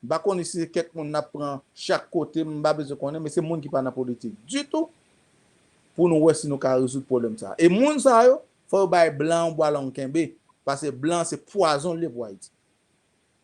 M pa konnen si se kèk moun n ap pran chak kote, m pa bezwen konnen, men se moun ki pa nan politik ditou pou nou wè si nou ka rezoud pwoblèm sa a. E moun sa yo, fò yo bay blan an bwa long kenbe, paske blan se pwazon l ye pou Ayiti.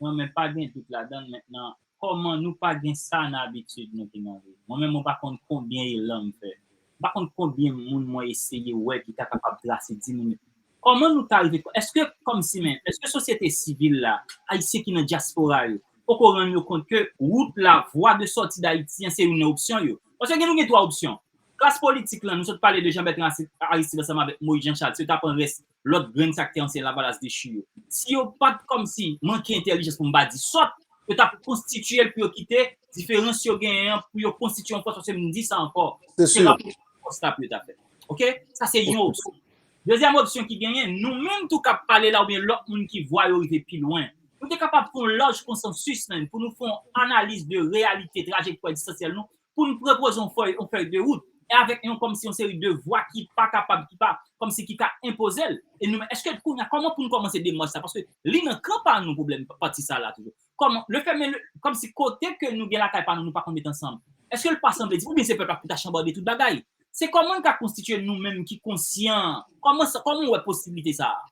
Mwen menm pa gen dout ladan l mentnan. Kòman nou pa gen sa nan abitid nou ki nan vi? Mwen menm mwen pa konn konbyen elan m fè. M pa konn konbyen moun mwen eseye wè ki ta kapab trase di moun. Kòman nou ta rive? Èske kòmsi menm, èske sosyete sivil la, Ayisyen ki nan dyaspora yo, poko rann yo kont ke wout la, voie de sortie d'Haïti an se youn nan opsyon yo? Paske gen nou gen twa opsyon. Klas politik lan, nou sot pale de Jean Bertrand Aristide ansanm avèk Moïse Jean Charles, si yo ta pran rès lòt grenn sa k te ansyen Lavalas dechi yo. Si yo pa t kòmsi manke entèlijans pou m pa di sòt, yo t ap konstitye l pou yo kite diferans yo genyen an pou yo konstitye yon fòs, paske m di sa ankò. Se rapò fòs la pou yo ta fè. Oke? Sa se yon opsyon. Dezyèm opsyon ki genyen, nou menm tou k ap pale la oubyen lòt moun ki vwa yo rive pi lwen, nou te kapab fè yon laj konsansis menm pou nou fè yon analiz de reyalite trajektwa egzistansyèl nou, pou n pwopoze yon fèy, yon fèy de wout, e avèk yon kòmsi yon seri de vwa ki pa kapab, ki pa, kòmsi ki ka enpoze l. E nou menm, èske kounye a, kòman pou n kòmanse demach sa? Paske li nan kan pa nou pwoblèm pati sa la toujou. Kòman, le fè men, kòmsi kote ke nou gen lakay pa nou, nou pa konn met ansanm. Èske l pa sanble di, oubyen se pèp la pou ta chanbade tout bagay? Se kòman n ka konstitye nou menm ki konsyan? Kòman sa, kòman w wè posiblite sa a?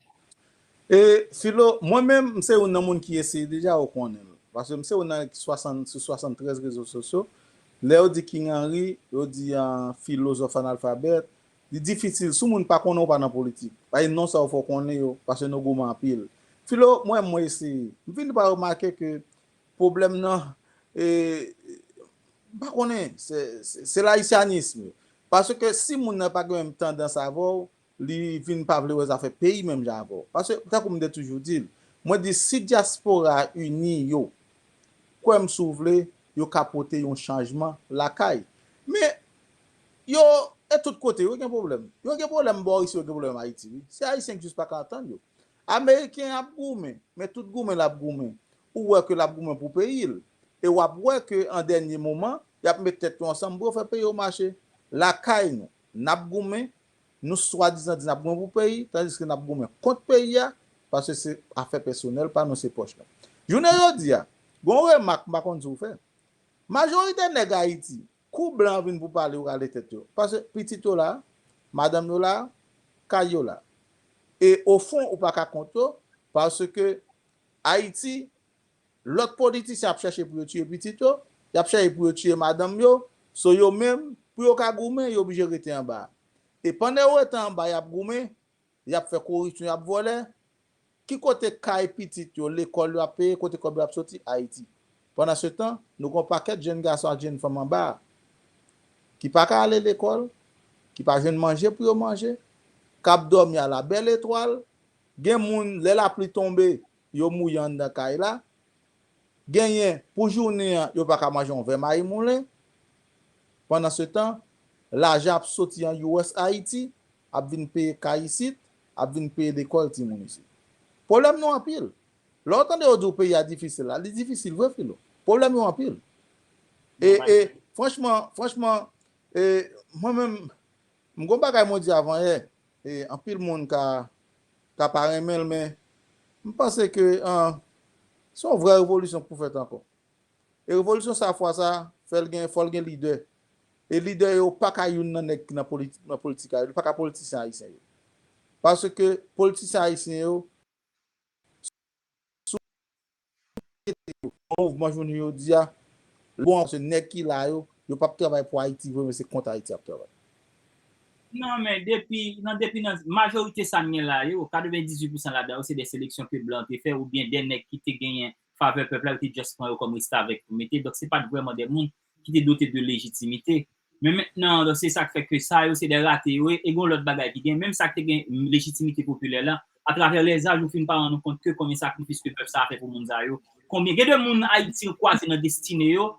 E, Filo, mwen menm, m se youn nan moun ki eseye deja, ou konnen l. Paske m se youn nan ki swasant, sou swasanntrèz rezo sosyo. Lè yo di King Henry, yo di, ah, filozòf analfabèt, li difisil. Si yon moun pa konnen w pa nan politik, paske non sa yo fè w konnen yo, paske nou goumen anpil. Filo, mwen, mwen eseye. M fini pa remake ke pwoblèm nan, e, m pa konnen, se, se, se layisyanism. Paske si moun nan pa gen menm tandans avè w, li vin pa vle wè zafè peyi menm jan avè w. Paske, tankou m te toujou di l, mwen di si dyaspora a ini yo, kwè m si w vle, yo ka pote yon chanjman lakay. Men, yo, e tout kote, yo gen pwoblèm. Yo gen pwoblèm bò isi, yo gen pwoblèm Ayiti, wi. Se Ayisyen ki jis pa ka antann yo. Ameriken ap goumen, men tout goumen l ap goumen, ou wè ke l ap goumen pou peyi l. E w ap wè ke an dènye moman, y ap met tèt yo ansanm pou yo fè peyi yo mache. Lakay nou, n ap goumen, nou swadizan di n ap goumen pou peyi, tandiske n ap goumen kont peyi a, paske se afè pèsonèl pa nou, se pòch nou. Jounen jodi a, gon remak m pa konn si w fè. Majorite nèg Ayiti, kou blan vin pou pale, yo rale tèt yo. Paske pitit yo la, madanm yo la, kay yo la. E ofon, ou pa ka kont yo, paske Ayiti, lòt politisyen ap chèche pou yo tiye pitit yo, y ap chèche pou yo tiye madanm yo, so yo menm, pou yo ka goumen, yo oblije rete anba. E pandan yo rete anba, y ap goumen, y ap fè koripsyon, y ap vòlè. Ki kote kay pitit yo, lekòl yo ap peye, kote kòb yo ap soti? Ayiti. Pandansetan, nou gen yon pakèt jèn gason ak jèn fanm anba a, ki pa ka ale lekòl, ki pa jwenn manje pou yo manje, k ap dòmi a la bèl etwal. Gen moun, lè lapli tonbe, yo mouye anndan kay la. Genyen, pou jounen an, yo pa ka manje yon vè mayi moulen. Pandansetan, lajan ap soti an U S Ayiti, ap vin peye kay isit, ap vin peye lekòl timoun isit. Pwoblèm nou anpil. Lè w tande yo di w peyi a difisil la, li difisil vre, Filo. Pwoblèm yo anpil. E, e, franchman, franchman, e, mwen menm, m gon bagay mwen di avan yè, e, anpil moun ka, ka pa renmen l, men m panse ke, an, se yon vrè revolisyon k pou fèt ankò. E revolisyon sa, fwa sa, fè l gen, fò l gen lidè. E lidè yo pa ka youn nan nèg ki nan politik, nan politik a, yo pa ka politisyen ayisyen yo. Paske politisyen ayisyen yo, sou mouvman jounen jodi a, bon, se nèg ki la yo, yo p ap travay pou Ayiti vre, men se kont Ayiti y ap travay. Non, men depi nan depi nan majorite sa n gen la yo, katrevendizuit pousan ladan yo se de seleksyon ke blan te fè oubyen de nèg ki te genyen favè pèp la, yo te just pran yo kòm restavèk pou mete. Donk, se pa t vrèman de moun ki te dote de lejitimite. Men mentnan, donk, se sa k fè ke sa yo se de rate yo ye. E gen yon lòt bagay ki gen, menm sa k te gen lejitimite popilè la, atravè lèzaj, ou fin pa rann ou kont ke konbyen sakrifis ke pèp sa a fè pou moun sa yo. Konbyen, gen de moun Ayiti kwaze nan destine yo,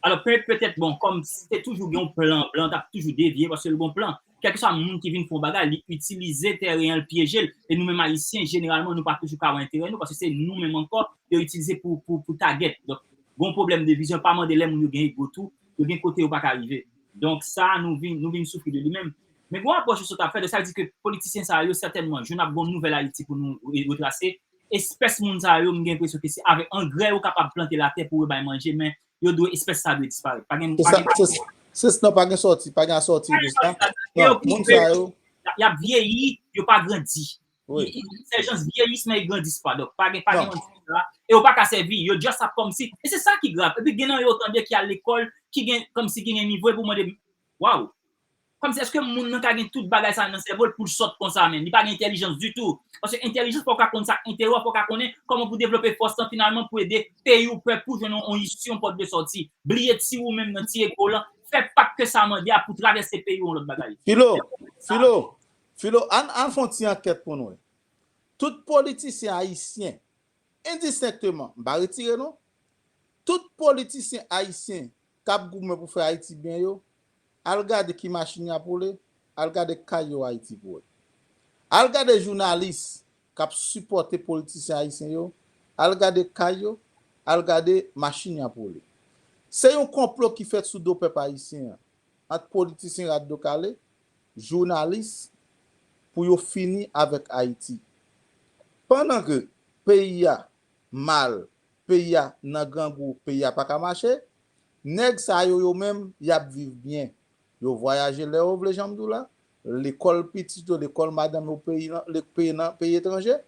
Alò, pe, petèt, bon, kòm se te toujou gen yon plan, blan t ap toujou devye paske l gen yon plan. Kèlkeswa moun ki vin fè yon bagay, li itilize teren an, l pyeje l. E nou menm Ayisyen, jeneralman, nou pa toujou ka wè enterè nou paske se nou menm ankò yo itilize pou, pou, pou target. Donk, gen yon pwoblèm de vizyon, pa mande lè moun yo gen ego tou, yo gen kote yo pa ka rive. Donk, sa, nou vin, nou vin soufri de li menm. Men gen yon apwòch yo sot ap fè, donk sa vle di ke politisyen sa yo, sètènman, jodi a n ap gen yon nouvèl Ayiti pou nou re- retrase. Espès moun sa yo, m gen enpresyon ke se avèk angrè yo kapab plante latè pou yo bay manje, men yo dwe, espès sa dwe disparèt. Pa gen, Se pa sa, gen se, se, non, pa gen sòti, pa gen sòti de sa. Yo Non, moun okipe, sa yo, y ap vyeyi, yo pa grandi. wi. Ces gens vieillissent, mais ils grandissent pas. Donk, pa gen, pa gen Non. moun sa. E yo pa ka sèvi, yo just ap kòmsi. E se sa ki grav. Epi gen nan yo, tande ki al lekòl, ki gen, kòmsi ki gen nivo, epi w mande, waw, kòmsi èske moun nan ka gen tout bagay sa nan sèvo l pou l sòt konsa, men li pa gen entèlijans ditou. Paske entèlijans fò w ka konn sa k enterè w, fò w ka konnen kòman pou devlope fòs lan finalman pou ede peyi w, pèp ou jwenn yon, yon isi, yon pòt de sòti. Bliye ti ou menm nan ti ego lan, fè pak ke sa mande a pou travèse peyi w yon lòt bagay. Filo, Filo, Filo, ann, ann fè yon ti ankèt pou nou wè. Tout politisyen ayisyen, endistenkteman, m pa retire non, tout politisyen ayisyen k ap goumen pou fè Ayiti byen yo, al gade ki machin y ap woule, al gade kay yo Ayiti pou wè. Al gade jounalis k ap sipòte politisyen ayisyen yo, al gade kay yo, al gade machin y ap woule. Se yon konplo ki fèt sou do pèp ayisyen an, ant politisyen rat do kale, jounalis, pou yo fini avèk Ayiti. Pandan ke peyi a mal, peyi a nan grangou, peyi a pa ka mache, nèg sa yo, yo menm, y ap viv byen. Yo vwayaje lè yo vle, jan m di w la, lekòl pitit yo, lekòl madanm yo, peyi nan, le- peyi nan, peyi etranje,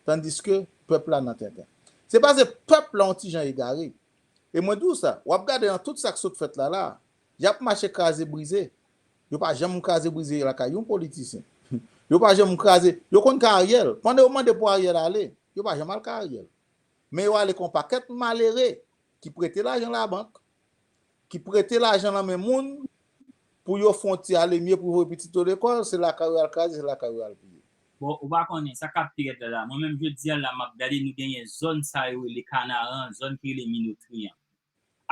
tandiske pèp la nan tenten. Se paske pèp la yon ti jan egare. E mwen di w sa, w ap gade nan tout sa k sot fèt la la, y ap mache kraze brize. Yo pa janm kraze brize lakay yon politisyen. Yo pa janm kraze, yo konn ka Ariel. Pandan yo mande pou Ariel ale, yo pa janm al ka Ariel. Men yo ale kon pakèt malere ki prete lajan labank, ki prete lajan nan men moun pou yo fè yon ti alemye pou voye pitit yo lekòl, se lakay yo al kraze, se lakay yo al piye. Bon, ou pa konnen, sa k ap pi rèd la la. Mwen menm, jodi a la, m ap gade, nou genyen zòn sa yo rele Kanaran, zòn ki rele Minotri an.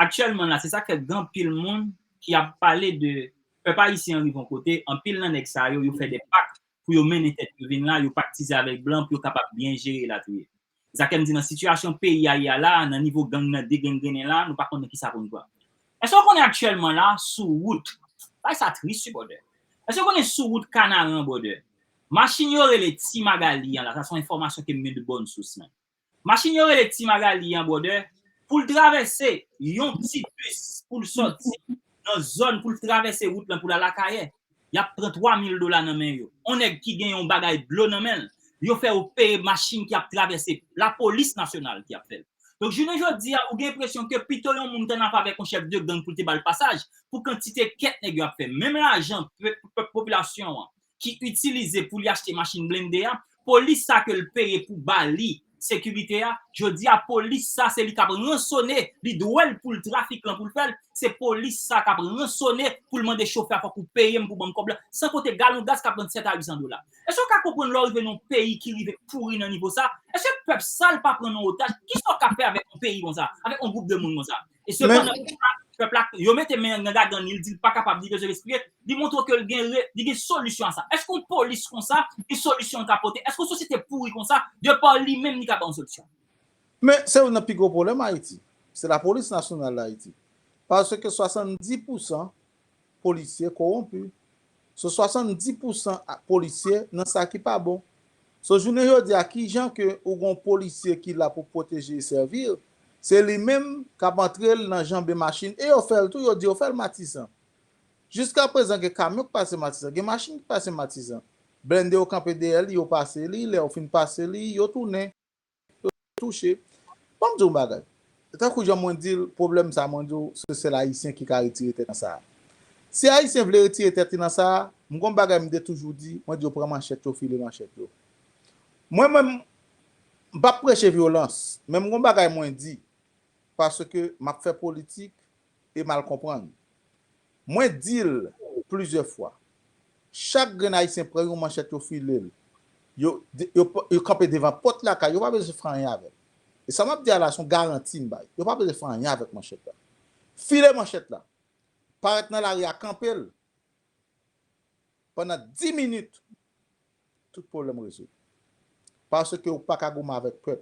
Aktyèlman la, se sa k fè gen anpil moun ki ap pale de pèp ayisyen an rive yon kote, anpil nan nèg sa yo, yo fè de pak pou yo mennen tèt yo vin la, yo paktize avèk blan pou yo kapab byen jere latriye. Se sa k fè m di nan sitiyasyon peyi a ye a la, nan nivo gang nan degrenngrennen la, nou pa konn nan kisa pou n pran. Èske w konnen aktyèlman la, sou wout, bay sa tris, wi, brother. Èske w konnen sou wout Kanaran, brother, machin yo rele Ti Magali an la, sa se yon enfòmasyon ke m jwenn de bòn sous, man. Machin yo rele Ti Magali an, brother, pou l travèse yon ti bis, pou l sòti nan zòn, pou l travèse wout lan, pou l al Akayè, y ap pran twa mil dola nan men yo. On nèg ki gen yon bagay dlo nan men l, yo fè yo peye machin ki ap travèse, lapolis nasyonal ki ap fè l. Donk, jounen jodi a, ou gen enpresyon ke pito yon moun t annafè avèk yon chèf de gang pou l te ba l pasaj, pou kantite kèt nèg yo ap fè. Menm lajan pèp, pèp, popilasyon an ki itilize pou li achte machin blende a, polis sa ke l peye pou ba li sekirite a, jodi a, polis sa, se li k ap ransone, li dwe l pou l trafik lan pou l fè l, se polis sa k ap ransone pou l mande chofè a, fòk ou peye m pou ban m kòb la, san konte galon gaz k ap vann sèt a uit san dola. Èske w ka konprann lè w rive nan yon peyi ki rive pouri nan nivo sa? Èske pèp sa l pa pran nan otaj? Kisa w ka fè avèk yon peyi konsa, avèk yon gwoup de moun konsa? E sepandan, pèp la, yo mete men nan gagann li, li di l pa kapab, li bezwen respire, li montre ke l gen, re- li gen solisyon a sa. Èske yon polis konsa, gen solisyon l ka pote? Èske yon sosyete pouri konsa, de pa li menm, li ka ba yon solisyon? Men se youn nan pi gwo pwoblèm Ayiti. Se lapolis nasyonal Dayiti. Paske swasanndis pousan polisye kowonpi. So swasanndis pousan a- polisye nan sa ki pa bon. So jounen jodi a, kijan ke ou gon polisye ki la pou pwoteje e sèvi, se li menm k ap antre l nan janbe machin. E yo fè l tou, yo di yo fè l Matisan. Jiskaprezan gen kamyon k pase Matisan, gen machin ki pase Matisan. Blende yo kanpe dèyè li, yo pase li, lè yo fin pase li, yo tounen. Yo touche. Ban m di w yon bagay. tankou jan mwen di l, pwoblèm sa, mwen di w, se sèl Ayisyen ki ka retire tèt nan sa. Si Ayisyen vle retire tèt li nan sa, m gon bagay m te toujou di, mwen di yo pran manchèt yo, file manchèt yo. Mwen menm, m p ap preche vyolans, men m gon bagay mwen di, paske m ap fè politik e m al konprann. Mwen di l plizyè fwa, chak grenn Ayisyen pran yon manchèt yo file l, yo, yo, yo kanpe devan pòt lakay, yo pa bezwen fè anyen avè l. E sa m ap di a la, se yon garanti m bay. Yo pa bezwen fè anyen avèk manchèt la. File manchèt la. Parèt nan lari a, kanpe l. Pandan dis minit, tout pwoblèm rezoud. Paske ou pa ka goumen avèk pèp.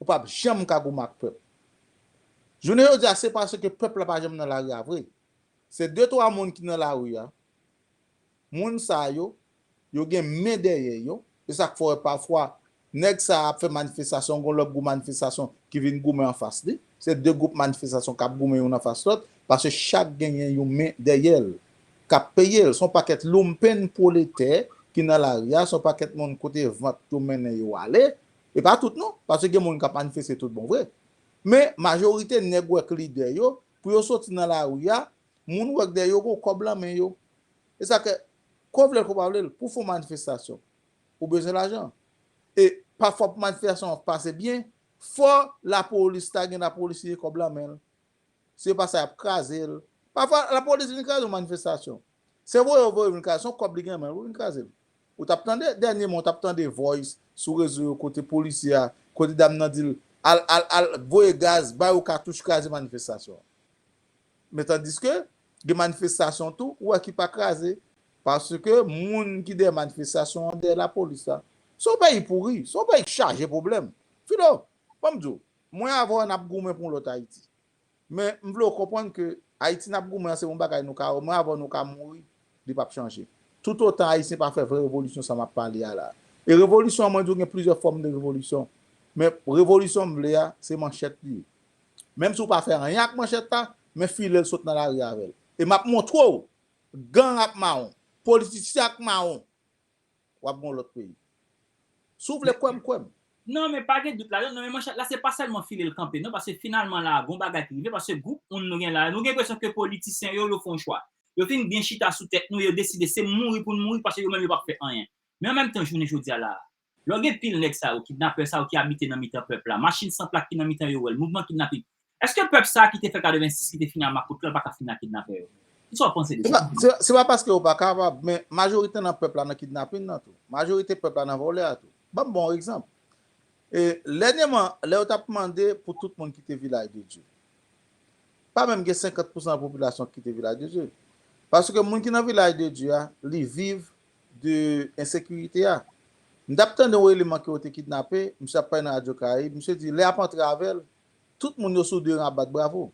Ou p ap janm ka goumen ak pèp. Jounen jodi a, se paske pèp la pa janm nan lari a vre. Se de twa moun ki nan lari a. Moun sa yo, yo gen men dèyè yo. E sa k fè w wè pafwa, nèg sa ap fè manifestasyon, gon lòt gwoup manifestasyon ki vin goumen anfas li. Se de gwoup manifestasyon k ap goumen youn anfas lòt, paske chak genyen yon men dèyè l, k ap peye l. Se yon pakèt lumpen pwoletè ki nan lari a, se yon pakèt moun kote vant yo mennen yo ale. E pa tout non, paske gen moun k ap manifeste tout bon vre. Men majorite nèg wè k lidè yo, pou yo soti nan lari a, moun wè k dèyè yo gon kòb lan men yo. E sa ke, ke w vle l, ke w pa vle l, pou fè yon manifestasyon, ou bezwen lajan. E pafwa pou manifestasyon an pase byen, fò lapolis ta gen lapolis li gen kòb lan men l. Si yo pa sa, y ap kraze l. Pafwa, lapolis vin kraze yon manifestasyon. Se voye yo voye vin kraze, se yon kòb li gen men l pou vin kraze l. Ou t ap tande, dènyèman, ou t ap tande voice sou rezo yo kote polisye a, kote dam nan di l, al, al, al voye gaz, ba yo katouch, kraze manifestasyon an. Men tandiske, gen manifestasyon tou, ou wè ki pa kraze, paske moun ki dèyè manifestasyon an dèyè lapolis la. Se yon peyi pouri, se yon peyi ki chaje pwoblèm. Filo, ban m di w, mwen avè w n ap goumen pou yon lòt Ayiti. Men m vle w konprann ke Ayiti n ap goumen an se yon bagay nou ka, mwen avè w nou ka mouri, li p ap chanje. Toutotan Ayisyen pa fè vrè revolisyon sa m ap pale a la. E revolisyon an, mwen di w gen plizyè fòm de revolisyon. Men revolisyon m vle a, se manchèt li ye. Menm si w pa fè anyen ak manchèt la, men file l sot nan lari avè l. E m ap montre w, gang ak mawon, politisyen ak mawon, w ap gen yon lòt peyi. Si w vle kwè m, kwè m. Non, men pa gen dout ladan. Non, men manchèt la, se pa sèlman file l kanpe, non, paske finalman la, gon bagay ki rive, paske gwoup moun nou gen la, nou gen enpresyon ke politisyen yo, yo fè yon chwa. Yo fin byen chita sou tèt nou, yo deside se mouri pou n mouri, paske yo menm yo p ap fè anyen. Men an menm tan, jounen jodi a la, lè w gen pil nèg sa yo, kidnapè sa yo ki abite nan mitan pèp la, machin san plak ki nan mitan yo, wè l, mouvman kidnaping. Èske pèp sa ki te fè katrevensis, ki te fini a makout la, pa ka fini a kidnapè yo? Kisa w panse de sa? Se pa, se, se pa paske yo pa kapab, men majorite nan pèp la nan kidnaping nan tou. Majorite pèp la nan vòlè a tou. Ban m ba w yon egzanp. E, dènyèman, lè yo t ap mande pou tout moun kite Vilaj de Dye, pa menm gen senkant pousan nan popilasyon ki kite Vilaj de Dye. Paske moun ki nan Vilaj de Dye a, li viv de ensekirite a. M t ap tande yon eleman ke yo te kidnape, misye ap pale nan Radyo Karayib, misye di lè y ap antre avè l, tout moun yo sou de ran ap bat bravo.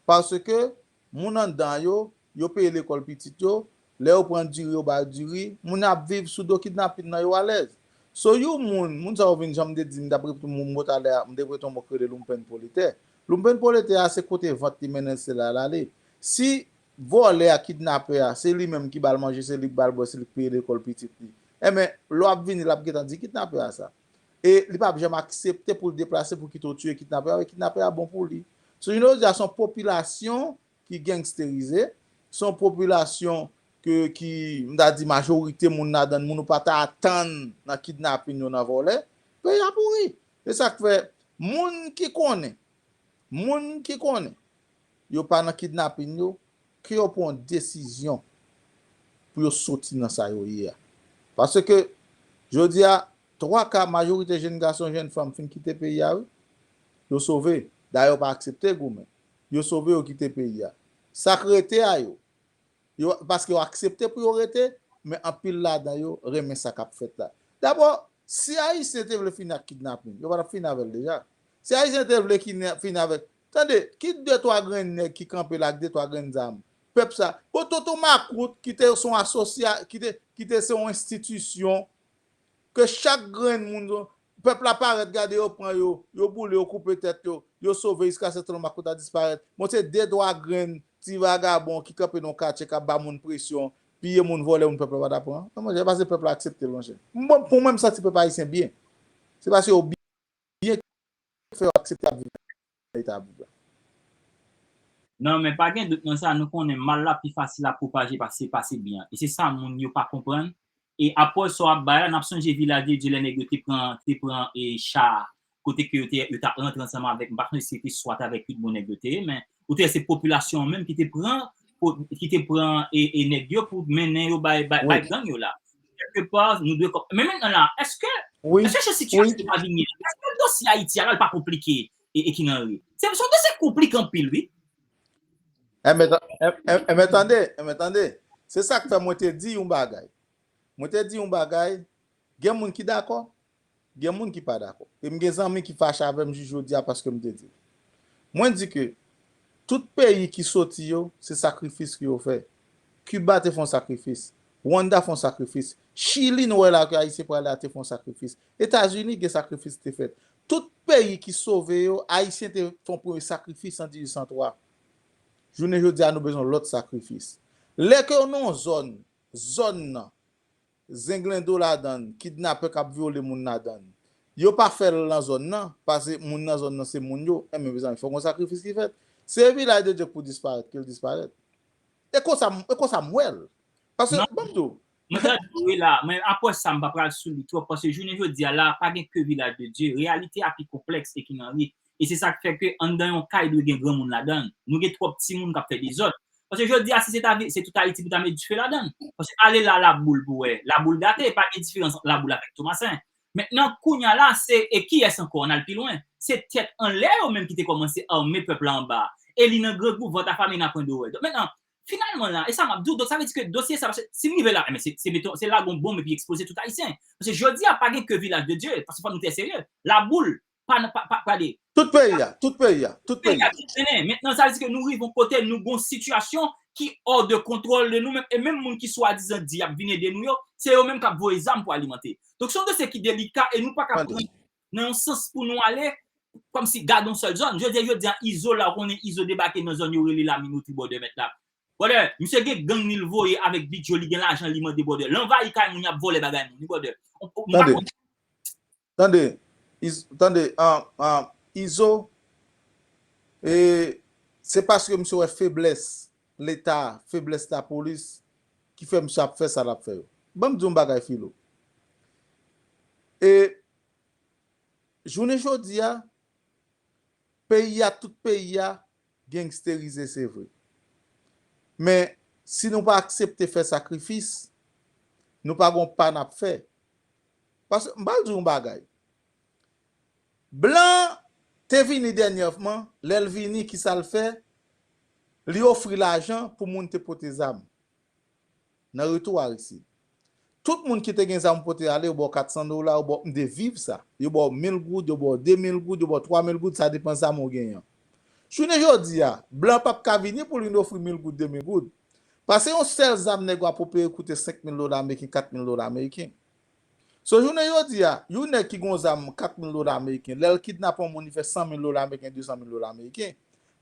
Paske moun anndan yo, yo peye lekòl pitit yo, lè yo pran diri, yo ba yo diri, moun ap viv sou do kidnapin nan, yo alèz. So yon moun, moun sa yo vin jan m te di, m t ap repete yon mo talè a, m te repete yon mo k rele lumpen pwoletè. Lumpen pwoletè a se kote vant li mennen l, se la l ale. Si vòlè a, kidnapè a, se li menm ki ba l manje, se li k ba l bwè, se li k peye lekòl pitit li, enben, lè w ap vini, l ap gentan di kidnapè a sa. E li p ap janm aksepte pou l deplase pou kite w tiye kidnapè a, e kidnapè a bon pou li. So jounen jodi a, se yon popilasyon ki gangsterize, se yon popilasyon ke, ki, m ta di majorite moun ladan l, moun ou pa ta atann nan kidnapin yo, nan vòlè, peyi a pouri. Se sa k fè, moun ki konnen, moun ki konnen yo pa nan kidnapin yo, ke yo pran yon desizyon pou yo soti nan sa yo ye a. Paske, jodi a, twa ka, majorite jenn gason, jenn fanm fin kite peyi a, wi. Yo sove. Dayè, yo pa aksepte goumen. Yo sove, yo kite peyi a. Sa k rete a yo, yo, paske yo aksepte pou yo rete, men anpil ladan yo renmen sa k ap fèt la. Dabò, si Ayisyen te vle fini ak kidnapin, yo pa t ap fini avè l deja. Si Ayisyen te vle kine-, fini avèk, tande, ki de twa grenn nèg ki kanpe la ak de twa grenn zam? Pèp sa, bon, Tonton Makout, ki te se yon asosya-, ki te, ki te se yon enstitisyon, ke chak grenn moun, pèp la parèt, gade yo pran yo, yo boule, yo koupe tèt yo, yo sove jiskaske Tonton Makout ta disparèt. Bon, se de twa grenn ti vagabon ki kanpe nan yon katye k ap ba moun presyon, piye moun, vòlè moun, pèp la pa ta pran. Non, monchè, se paske pèp la aksepte l, monchè. Mwen, pou mwen, m santi pèp ayisyen byen. Se paske yo byen ki fè yo aksepte ap viv. leta Boug la. Non, men pa gen dout nan sa, nou konnen mal la pi fasil a pwopaje pase, pase byen an. E se sa moun yo pa konprann. E apwòch sa w ap bay la, n ap sonje Vilaj de Dye lè nèg yo te pran, te pran e cha, kote ke yo te, yo t ap rantre ansanm avèk, m pa sonje si se te swat avèk Pitbon nèg yo te ye, men ou te wè se popilasyon an menm ki te pran, ki te pran e, e nèg yo pou mennen yo bay, bay, bay gang yo la. Kèlkepa, nou dwe kòm, men mentnan la, èske, èske jan sitiyasyon pa vini an, èske dosye Ayiti a la, l pa konplike e, e ki nan ri? Se, se yon dosye konplike anpil, wi. Enben, enben, enben, tande, enben, tande. Se sa k fè mwen te di yon bagay. Mwen te di yon bagay, gen moun ki dakò, gen moun ki pa dakò. E m gen zanmi ki fache avè m jis jodi a paske m te di. Mwen di ke tout peyi ki soti yo, se sakrifis ke yo fè. Kiba te fè yon sakrifis. Rwanda fè yon sakrifis. Chili, nou wè la ke Ayisyen prale a te fè yon sakrifis. Etazini gen sakrifis ki te fèt. Tout peyi ki sove yo, Ayisyen te fè yon premye sakrifis an dizuit san twa. Jounen jodi a, nou bezwen lòt sakrifis. Lè ke w nan yon zòn, zòn nan, zenglendo ladan l, kidnapè k ap vyole moun ladan l, yo pa fè l nan zòn nan, paske moun nan zòn nan se moun yo, enben, mezanmi, fòk yon sakrifis ki fèt. Se Vilaj de Dye k pou disparèt, ke l disparèt. E konsa, e konsa m wè l. Paske, ban m di w. Mwen ta di w, wi la, men apwòch sa, m pa pral sou li twòp, paske jounen jodi a la, pa gen ke Vilaj de Dye. Reyalite a pi konplèks e ki nan ri. E se sa k fè ke anndan yon kay dwe gen granmoun ladan l. Nou gen twòp timoun k ap fè dezòd. Paske jodi a, si se ta vi-, se tout Ayiti pou ta met dife ladan l. Paske ale la Laboul pou wè. Laboul gate, pa gen diferans ant Laboul avèk Tomasen. Mentnan, kounye a la, se, e kiyès ankò, ann al pi lwen? Se tèt anlè yo menm ki te kòmanse ame pèp la anba a. E li nan grangou, vant afame, napwen dowè. Donk, mentnan, finalman la, e sa m ap di w, donk sa vle di ke dosye sa, paske si m rive la, enben, se, se meton, se lage yon bonm epi eksploze tout Ayisyen. Paske jodi a, pa gen ke Vilaj de Dye, paske fò nou trè serye. Laboul, pa nan, pa, pa, pa de. Tout peyi a, tout peyi a, tout peyi a. Mentnan, sa vle di ke nou rive yon kote, nou gon sitiyasyon ki hors de contrôle de nou menm, e menm moun ki swadizan di y ap vin ede nou yo, se yo menm k ap voye zam pou alimante. Donk, se yon dosye ki delika e nou pa ka pran nan yon sans pou nou ale, kòmsi gade yon sèl zòn. Jodi a, jodi a, Izo la, ou konnen Izo debake nan zòn yo rele Laminoutri bòdè mèt la. Bòdè, misye gen gang li l voye avèk bidjo, li gen lajan, li mande bòdè. L anvayi kay moun, y ap vòlè bagay moun, wi bòdè. Tande, tande, Iz-, tande, an, an, Izo, e, se paske misye wè feblès Leta, feblès lapolis, ki fè misye ap fè sa l ap fè yo. Ban m di yon bagay, Filo. E, jounen jodi a, peyi a, tout peyi a, gangsterize, se vre. Men, si nou pa aksepte fè sakrifis, nou pa gon pa n ap fè. Paske, m pral di w yon bagay. Blan te vini dènyèman, lè l vini, kisa l fè? Li ofri lajan pou moun te pote zam. Nan retou Aristid. Tout moun ki te gen zam pote ale, yo ba w kat san dola, yo ba w, m te viv sa. Yo ba w mil goud, yo ba w de mil goud, yo ba w twa mil goud, sa depann zam ou genyen an. Jounen jodi a, blan p ap ka vini pou li ofri mil goud, de mil goud. Paske yon sèl zam nèg yo apwopriye koute senk mil dola ameriken, kat mil dola ameriken. So, jounen jodi a, yon nèg ki gon zam kat mil dola ameriken, lè l kidnape yon moun, li fè san mil dola ameriken, de san mil dola ameriken.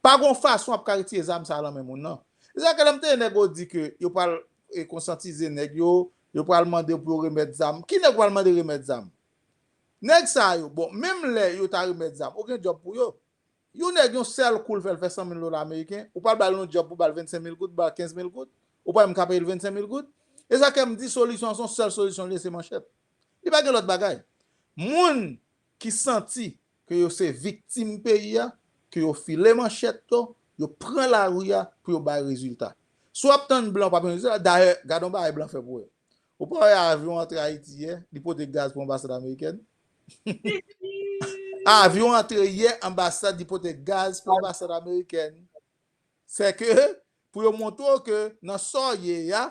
Pa gon fason w ap ka retire zam sa a nan men moun nan. Se sa ke lè m tande nèg yo di ke yo pral, e, konsyantize nèg yo, yo pral mande pou yo remèt zam. Ki nèg w pral mande remèt zam? Nèg sa yo, bon, menm lè yo ta remèt zam, ou gen djòb pou yo. Yon nèg, yon sèl kou l fè, l fè san mil dola ameriken, ou pral ba l yon djòb pou ba l vennsenk mil goud, ba l kenz mil goud, ou pa menm ka peye l vennsenk mil goud. E sa ke m di, solisyon an, se yon sèl solisyon li ye, se manchèt. Li pa gen lòt bagay. Moun ki santi ke yo se viktim peyi a, ke yo file manchèt yo, yo pran lari a pou yo bay rezilta. Si w ap tann blan, w p ap jwenn rezilta. Dayè, gade yon bagay blan fè pou wè. Ou pa wè avyon antre Ayiti yè, li pote gaz pou anbasad amerikèn? Avyon antre yè anbasad, li pote gaz pou anbasad amerikèn. Sèke, pou yo montre w ke nan sa w ye a,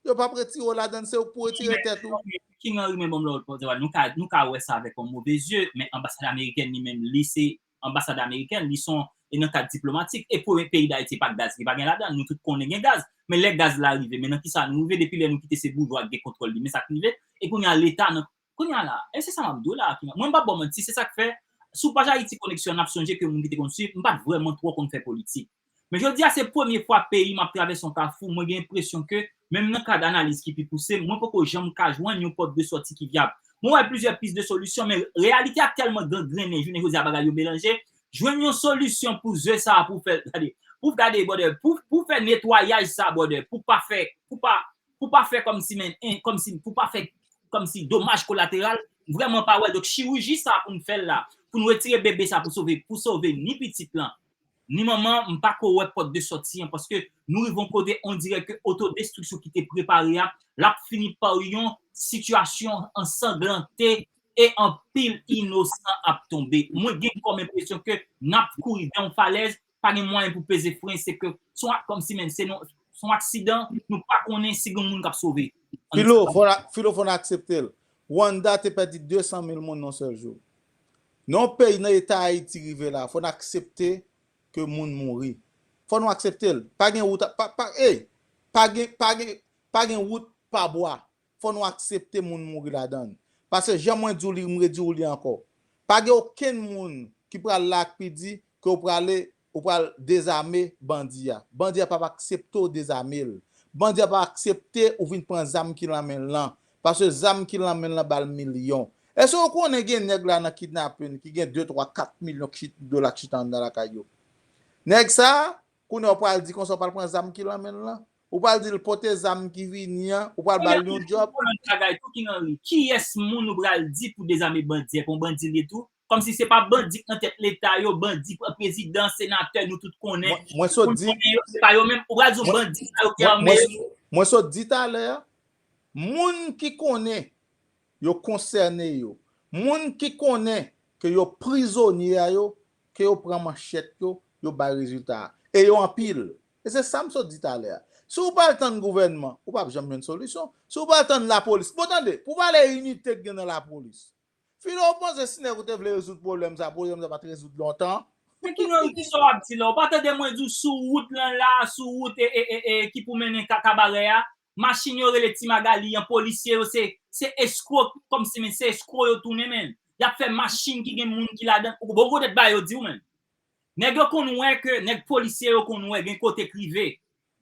yo p ap retire w ladann, se ou k pou retire tèt ou. King Henry, men bon, lòt, nou ka, nou ka wè sa avèk yon move zye, men anbasad amerikèn li menm, li se anbasad amerikèn, li se yon, e nan kad diplomatik, e premye peyi Dayiti pa gaz ki pa gen ladann, nou tout konnen gen gaz, men lè gaz la rive, men nan kisa nou rive depi lè nou kite se boujwa k gen kontwòl li, men sa k rive, e kounye a leta nan, kounye a la, e se sa m ap di w la, mwen m p ap ba w manti, se sa k fè, sou paj Ayiti Koneksyon, n ap sonje ke moun ki te konn swiv, m pa t vrèman twò konn fè politik. Men jodi a se premye fwa peyi m ap travèse yon kafou, mwen gen enpresyon ke, menm nan kad analiz ki pi pouse, mwen poko janm ka jwenn yon pòt de sòti ki vyab. Mwen wè plizyè pis de solisyon, men reyalite a tèlman gangrennen, jounen jodi a bagay yo melanje, Jwenn yon solisyon pou ze sa a, pou fè, gade, pou gade, brother, pou, pou fè netwayaj sa, brother, pou pa fè, pou pa, pou pa fè kòmsi, men, en, kòmsi, pou pa fè kòmsi domaj kolateral, m vrèman pa wè l. Donk, chiriji sa pou n fè l la, pou n retire bebe sa pou sove, pou sove ni pitit lan, ni manman, m pa ko wè pòt de sòti an, paske nou rive yon kote, on dirè ke otodestriksyon ki te prepare a, l ap fini pa yon sitiyasyon ansanglante e anpil inosan ap tonbe. Mwen gen kòm enpresyon ke n ap kouri dèyè yon falèz, pa gen mwayen pou peze fren, se ke se yon ak-, kòmsi, men, se non, se yon aksidan, nou pa konnen si gen moun k ap sove. Filo, fò n a-, Filo, fò n aksepte l. Rwanda te pèdi de san mil moun nan yon sèl jou. Nan yon peyi nan eta Ayiti rive la, fò n aksepte ke moun mouri. Fò nou aksepte l. Pa gen wout, pa, pa, ey, pa gen, pa gen, pa gen wout pa bwa. Fò nou aksepte moun mouri ladan l. Paske jan mwen di w li, m redi w li ankò. Pa gen okenn moun ki pral la ak pidi ke w prale, ou pral dezame bandi a. Bandi a p ap aksepte w dezame l. Bandi a p ap aksepte ou vin pran zam ki nan men l lan. Paske zam ki nan men l lan ba l milyon. Èske w konnen gen nèg la nan kidnapin ki gen de, twa, kat milyon ki chit-, dola ki chita anndan lakay yo? Nèg sa a, kounye a w pral di konsa w pral pran zam ki nan men l lan? Ou pral di l pote zam ki vini an, ou pral ba l yon djòb? Yon lòt bagay tou, King Henry, kiyès moun ou pral di pou dezame bandi a, pou yon bandi li tou? Kòmsi se pa bandi k nan tèt leta yo, bandi, prezidan, senatè, nou tout konnen. Mwen, mwen sot di, moun konnen yo, se pa yo menm. Ou pral di yon bandi sa yo ki ame yo. Mwen, mwen sot di talè a, moun ki konnen yo konsène yo, moun ki konnen ke yo prizonye a yo, ke yo pran manchèt yo, yo bay rezilta a. E yo anpil. E se sa m sot di talè a. Si w pral tann gouvènman, ou p ap janm jwenn solisyon. Si w pral tann lapolis, bon, tande, pou pale inite k gen nan lapolis, Filo, ou panse si nèg ou te vle rezoud pwoblèm sa, pwoblèm sa pa t rezoud lontan? Men ki nan, kisa w ap di la? Ou pa tande mwen di w sou wout lan la, sou wout e, e, e, e, ki pou mennen Ka-, Kabarè a? Machin yo rele Ti Magali an, polisye yo se, se eskwo, kòmsi, men se eskwo yo tounen, men. Y ap fè machin ki gen moun ki ladan. Ou bon, kote ba yo di w, men. Nèg yo konn wè ke, nèg polisye yo konn wè gen kote k rive.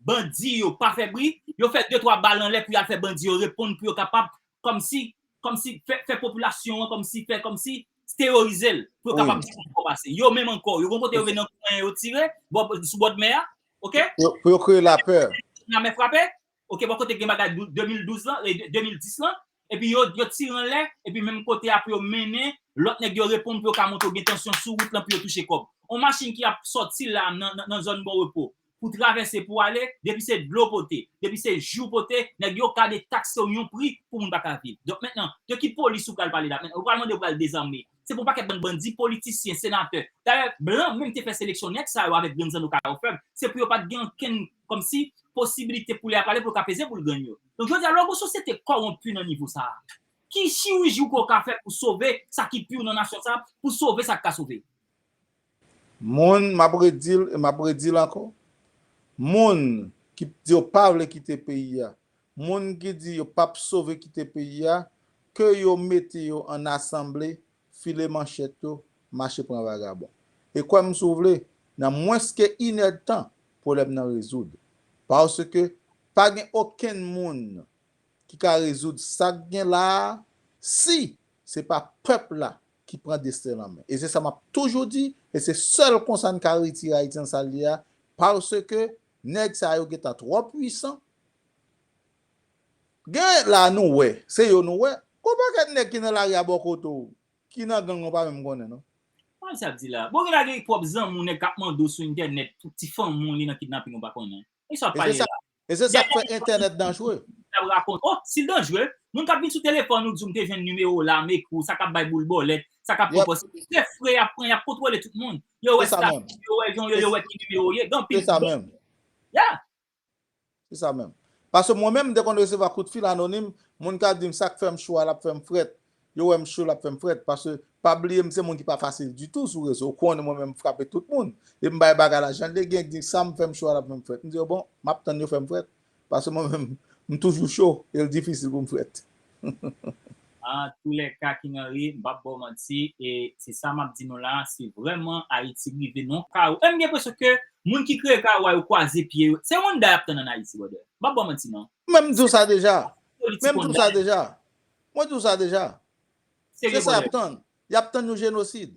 Bandi yo pa fè bri, yo fè de twa bal anlè pou y al fè bandi yo reponn, pou yo kapab kòmsi, kòmsi fè, fè popilasyon an, kòmsi fè, kòmsi teyorize l, pou yo kapab di sa k pase. Yo menm ankò, yo gon kote yo vin nan kwen yo tire, bò, sou bòdmè a, oke? Pou yo, pou yo kreye lapè. Lame frape, oke, bò kote gen bagay dou-, de mil douz lan, e, de mil dis lan, epi yo, yo tire anlè, epi menm kote a pou yo mennen, lòt nèg yo reponn pou yo ka montre w gen tansyon sou wout lan pou yo touche kòb. On machin ki ap sòti la nan, nan, nan zòn Bon Repo, pou travèse, pou ale, depi se dlo pote, depi se jou pote, nèg yo ka detakse w yon pri pou moun pa ka viv. Donk mentnan, de ki polis ou pral pale la? Mentnan, ou pral mande, ou pral dezame. Se pou pakèt bann bandi, politisyen, senatè. Dayè, blan menm te fè seleksyon nèg sa yo avèk grenn zanno ka yo fèb. Se pou yo pa t gen okenn, kòmsi, posibilite pou lè y ap pale pou yo ka peze boul grenn yo. Donk, jodi a, lè w gen yon sosyete kòwonpi nan nivo sa a, ki chiriji ou kwè w ka fè pou sove sa ki pi w nan nasyon sa a, pou sove sa k ka sove? Moun, m ap redi l e m ap redi l ankò. Moun ki di yo pa vle kite peyi a, moun ki di yo p ap sove kite peyi a, ke yo mete yo ann asanble, file manchèt yo, mache pran vagabon. E kwè m si w vle, nan mwens ke inèdtan, pwoblèm nan rezoud. Paske pa gen okenn moun ki ka rezoud sa k gen la a, si se pa pèp la ki pran desten l an men. E se sa m ap toujou di, e se sèl konsa n ka retire Ayiti nan sa l ye a, paske nèg sa yo gentan twò pwisan. Gen la nou wè, se yo nou wè. Gon pakèt nèg ki nan lari a bò kote w, ki nan gang ou pa menm konnen non. Mwen sa ap di la. Bon, gen la gen pwòp zanmi w nèg k ap mande w sou entènèt, pou ti fanmi w li nan kidnaping ou pa konnen. Kisa w ap pale la? E se sa k fè entènèt danjre. L ap rakonte. Oh, si l danjre, moun k ap vin sou telefòn ou di w m te jwenn nimewo w la, m ekri w, sa k ap bay boul bòlèt, sa k ap pran pòs. Se frè y ap pran, y ap kontwole tout moun. Yo wè statut, yo wè jan w ye, yo wè ki nimewo w ye. Gen anpil. Se sa menm. Yeah. Se sa menm. Paske mwen menm, m te konn resevwa koutfil anonim, moun ka di m sa k fè m cho a, l ap fè m frèt. Yo wè m cho, l ap fè m frèt. Paske, pa bliye, m se moun ki pa fasil ditou sou rezo. Ou konnen mwen menm, m frape tout moun. E m bay bagay la jan l ye, gen k di sa m fè m cho a, l ap fè m frèt. M di yo, bon, m ap tann yo fè m frèt. Paske mwen menm, m toujou cho, e l difisil pou m frèt. Antoulèka, King Henry, m p ap ba w manti, e se sa m ap di nou la, si vrèman Ayiti rive nan yon kawo, e m gen enpresyon ke moun ki kreye kawo a yo kwaze pye yo. Se Rwanda y ap tann ann Ayiti, brother. M p ap ba w manti, non. Men m di w sa deja. Men m di w sa deja. Mwen di w sa deja. Se sa y ap tann. Y ap tann yon jenosid.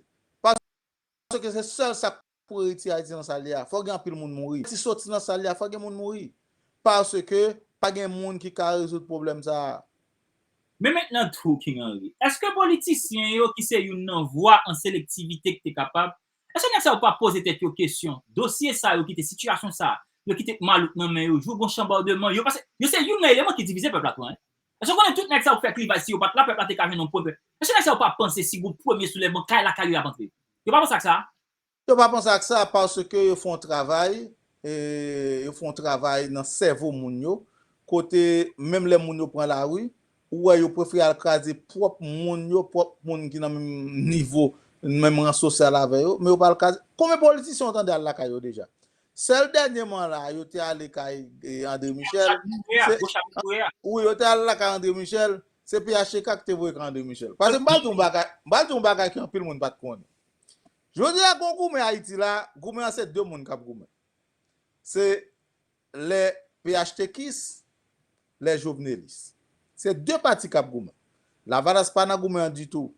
Paske se sèl sa k pou retire Ayiti nan sa l ye a. Fò gen anpil moun mouri. Ayiti soti nan sa l ye a, fò gen moun mouri. Paske pa gen moun ki ka rezoud pwoblèm sa a. Men mentnan tou, King Henry, èske politisyen yo ki se youn nan vwa an selektivite ki te kapab, èske nèg sa yo pa poze tèt yo kesyon? Dosye sa yo ki te, sitiyasyon sa, yo ki te malouk nan men yo, jou gon chanbòdman, yo pase, yo se youn nan eleman ki divize pèp la tou, en. Èske w konnen tout nèg sa yo k fè klivaj, si yo pa t la, pèp la te ka jwenn yon pwen? Èske nèg sa yo pa panse si gon premye soulèvman, kay lakay yo y ap antre? Yo pa panse ak sa? Yo pa panse ak sa paske yo fè yon travay, e, yo fè yon travay nan sèvo moun yo, kote menm lè moun yo pran lari, ou wè yo prefere al kraze pwòp moun yo, pwòp moun ki nan menm nivo, menm ran sosyal avè yo, men yo pa al kraze. Konbyen politisyen w tande al lakay yo deja? Sèl dènyèman la, yo te ale kay, e, André Michel. Wi, yo te ale lakay André Michel. Se P H T K ki te voye kay André Michel. Paske m pral di yon bagay, m pral di yon bagay ke anpil moun pa t konnen. Jodi a, gon goumen Ayiti la, goumen an se de moun k ap goumen. Se lè P H T Kis, lè Jovenelis. Se de pati k ap goumen. Lavalas pa nan goumen an ditou.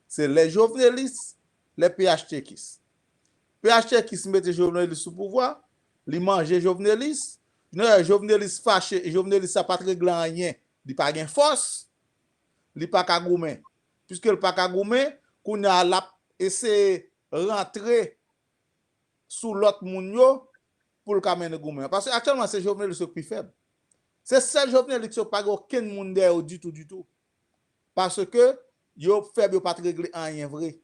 Se lè Jovenelis, lè P H T Kis. P H T Kis mete Jovenelis sou pouvwa, li manje Jovenelis. Jovenelis fache, e Jovenelis sa pa t regle anyen. Li pa gen fòs, li pa ka goumen. Piske l pa ka goumen, kounye a l ap eseye rantre sou lòt moun yo pou l ka mennen goumen an. Paske aktyèlman, se Jovenelis yo k pi fèb. Se sèl Jovenelis yo, pa gen okenn moun dèyè yo ditou, ditou. Paske yo fèb, yo pa t regle anyen vre.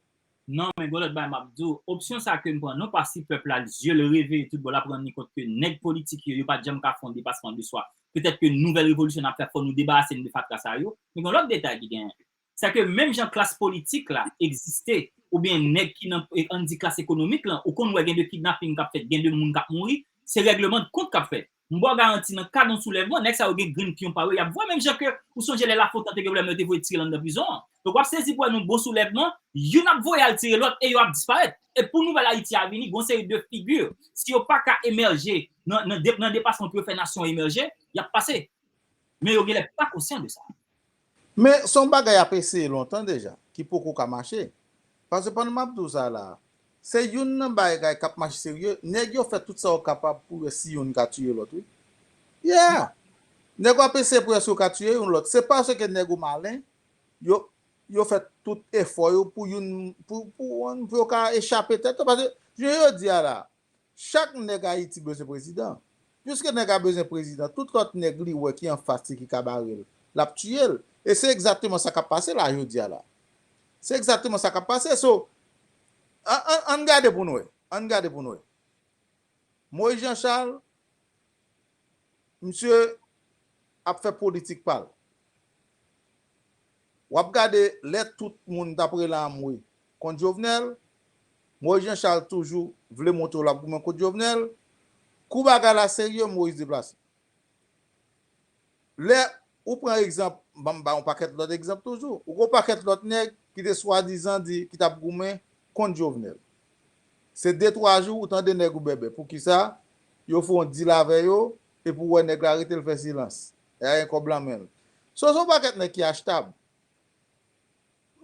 Non, men gon lòt bagay m ap di w. Opsyon sa ke m pran, non pa si pèp la, zye l reveye tout bò, l ap rann li kont ke nèg politik yo, yo pa t janm ka fè yon depasman de swa. Petèt ke nouvèl revolisyon n ap fè, fò nou debarase n de fatra sa yo. Men gon lòt detay ki genyen. Se ke menm jan klas politik la egziste, oubyen nèg ki nan, e, ann di klas ekonomik lan, ou konn wè gen de kidnaping k ap fèt, gen de moun k ap mouri, se règleman de kont k ap fèt. M ba w garanti, nan kad yon soulèvman, nèg sa yo gen grenn pyon pa yo, y ap voye. Menm jan ke ou sonje lè Lafontan te gen pwoblèm nan, yo te voye tire l anndan prizon an. Donk, w ap sezi pou wè nan bon soulèvman, youn ap voye al tire lòt e yo ap disparèt. E pou nouvèl Ayiti a vini, gon seri de figi, si yo pa ka emèje nan, nan, de, nan depasman pou yo fè nasyon an emèje, y ap pase. Men yo genlè pa konsyan de sa. Men se yon bagay y ap eseye lontan deja, ki poko ka mache. Paske pandan m ap di w sa la, se youn nan bagay k ap mache serye, nèg yo fè tout sa yo kapab pou wè si youn ka tiye lòt, wi. Yeah! Nèg yo ap eseye pou wè si yo ka tiye youn lòt. Se paske nèg yo malen, yo, yo fè tout efò yo pou youn, pou, pou, pou yo ka echape tèt yo. Paske, jan yo di a la, chak nèg Ayiti bezwen prezidan. Piske nèg la bezwen prezidan, tout lòt nèg li wè ki anfas li ki ka bare l, l ap tiye l. E se egzakteman sa k ap pase la jodi a la. Se egzakteman sa k ap pase. So, an, an, ann gade pou n wè. Ann gade pou n wè. Moïse Jean Charles, misye ap fè politik pa l. W ap gade lè tout moun t ap rele anmwe kont Jovenel, Moïse Jean Charles toujou vle montre w l ap goumen kont Jovenel. Kou bagay la serye, Moïse deplase. Lè ou pran egzanp, ban m ba yon pakèt lòt egzanp toujou. Ou gen yon pakèt lòt nèg ki te swadizan di ki t ap goumen kont Jovenel. Se de twa jou ou tande nèg ou bèbè. Poukisa? Yo fè yon dil avè yo, epi w wè nèg la rete l fè silans. E a gen kòb lan men l. So, se yon pakèt nèg ki achtab.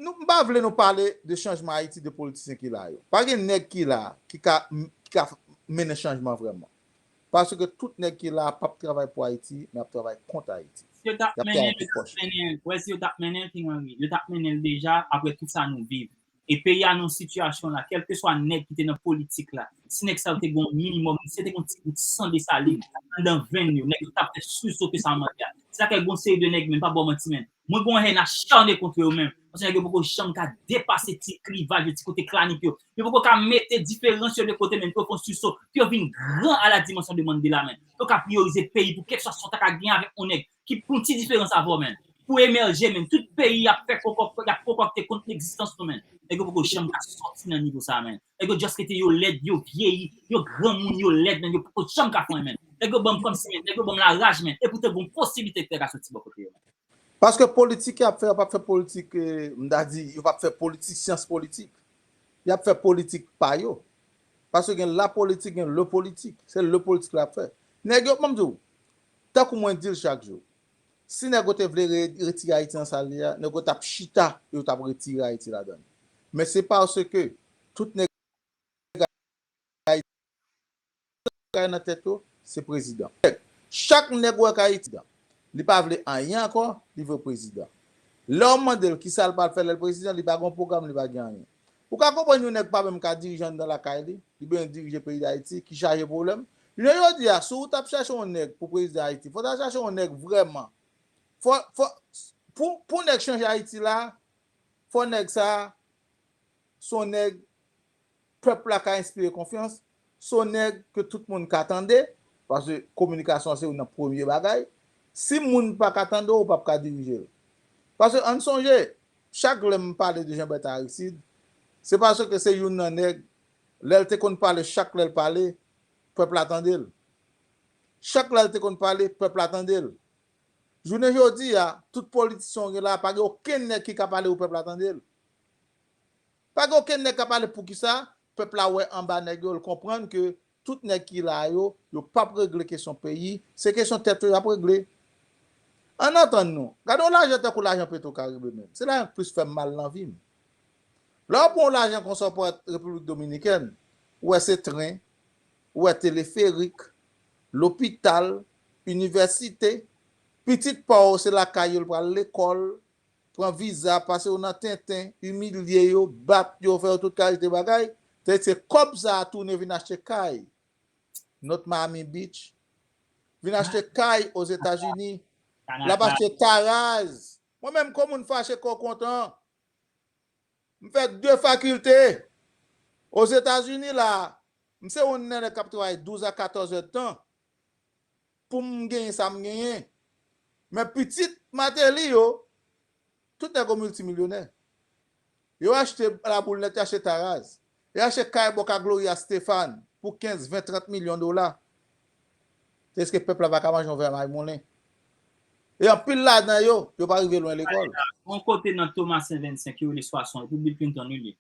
Nou, m pa vle nou pale de chanjman Ayiti, de politisyen ki la yo. Pa gen nèg ki la ki ka, ki ka mennen chanjman vrèman. Paske tout nèg ki la p ap travay pou Ayiti, men ap travay kont Ayiti. Yo t ap mennen l, yo t ap mennen l. Wè, si yo t ap mennen l, King Henry, yo t ap mennen l deja apre tout sa nou viv. E peyi a nan sitiyasyon la, kèlkeswa nèg ki te nan politik la, si nèg sa yo te gen yon minimòm, si yo te gen yon ti gout san Desalin anndan venn yo, nèg yo t ap fè sisote sa mande a. Se sa k fè gon seri de nèg, men pa ba w manti, men. Mwen gon hèn acharné kont yo menm. Paske nèg yo poko janm ka depase ti klivaj yo, ti kote klanik yo. Yo poko ka mete diferans yo de kote menm, pou yo fè yon siso, pou yo vin gran a la dimansyon de Mandela menm. Yo ka priyorize peyi pou kèlkeswa sa w ta ka gen avèk yon nèg ki pou ti diferans avè w menm. Pou emèje menm, tout peyi y ap fè konkòk, y ap konkòkte kont legzistans nou menm. Nèg yo poko janm ka sòti nan nivo sa menm. Nèg yo just rete yo lèd, yo vyeyi, yo granmoun, yo lèd menm, yo poko janm ka fè anyen menm. Nèg yo ban m kòmsi menm, nèg yo ban m laraj menm. Epoutan gon posiblite ke yo ka sòti bò kote yo menm. Paske politik y ap fè, yo p ap fè politik, eh, m ta di, yo p ap fè politik, syans politik. Y ap fè politik pa yo. Paske gen la politik, gen le politik. Se le politik y ap fè. Nèg yo, ban m di w, tankou mwen di l chak jou, si nèg yo te vle re-, retire Ayiti nan sa l ye a, nèg yo t ap chita, yo t ap retire Ayiti ladan l. Men se paske tout nèg bagay nan tèt yo, se prezidan. Chak nèg ou wè k Ayiti, li pa vle anyen ankò, li vle prezidan. Lè w mande l kisa l pral fè lè l prezidan, li pa gen pwogram, li pa gen anyen. Ou ka konprann yon nèg pa menm ka dirije anndan lakay li, li bezwen dirije peyi Dayiti, ki chaje pwoblèm. Jounen jodi a, si w t ap chache yon nèg pou prezidan Ayiti, fò w ta chache yon nèg vrèman. Fò, fò, pou, pou nèg chanje Ayiti la, fò nèg sa, se yon nèg pèp la ka enspire konfyans, se yon nèg ke tout moun ka tande, paske kominikasyon se youn nan premye bagay. Si moun pa ka tande w, ou p ap ka dirije l. Paske ann sonje, chak lè m pale de Jean Bertrand Aristide, se paske se youn nan nèg, lè l te konn pale, chak lè l pale, pèp la tande l. Chak lè l te konn pale, pèp la tande l. Jounen jodi a, tout politisyen w gen la, pa gen okenn nèg ki ka pale pou pèp la tande l. Pa gen okenn nèg k ap pale poukisa pèp la wè anba nèg yo, l konprann ke tout nèg ki la yo, yo p ap regle kesyon peyi, se kesyon tèt yo y ap regle. Ann antann nou, gade yon lajan tankou lajan Petro Caribe menm, se lajan k plis fè m mal nan vi m. Lè w pran yon lajan konsa w pran Repiblik Dominikèn, ou wè se tren, ou wè teleferik, lopital, inivèsite, pitit pa w se lakay yo l pral lekòl, pran viza, pase yo nan tenten, imilye yo, bat yo, fè yo tout kalite bagay, tandis ke kòb sa a tounen vin achte kay. Not Miami Beach. Vin achte kay Ozetazini. L ap achte taraz. Mwen menm, kon moun fache, kò kontan. M fè de fakilte. Ozetazini la, m se yon nènè k ap travay douz a katòz èdtan pou m genyen sa m genyen. Men pitit Martelly yo, tout nèg yo miltimilyonè. Yo achte laboul nèt, yo achte taraz. Yo achte kay bò ka Gloria Estefan pou kenz, ven, trant milyon dola. Èske pèp la pa ka manje yon vè may moulen? E anpil ladan yo, yo pa rive lwen lekòl. Yon kote nan Thomasin vennsenk, yo rele Swason, epi Bill Clinton li ye.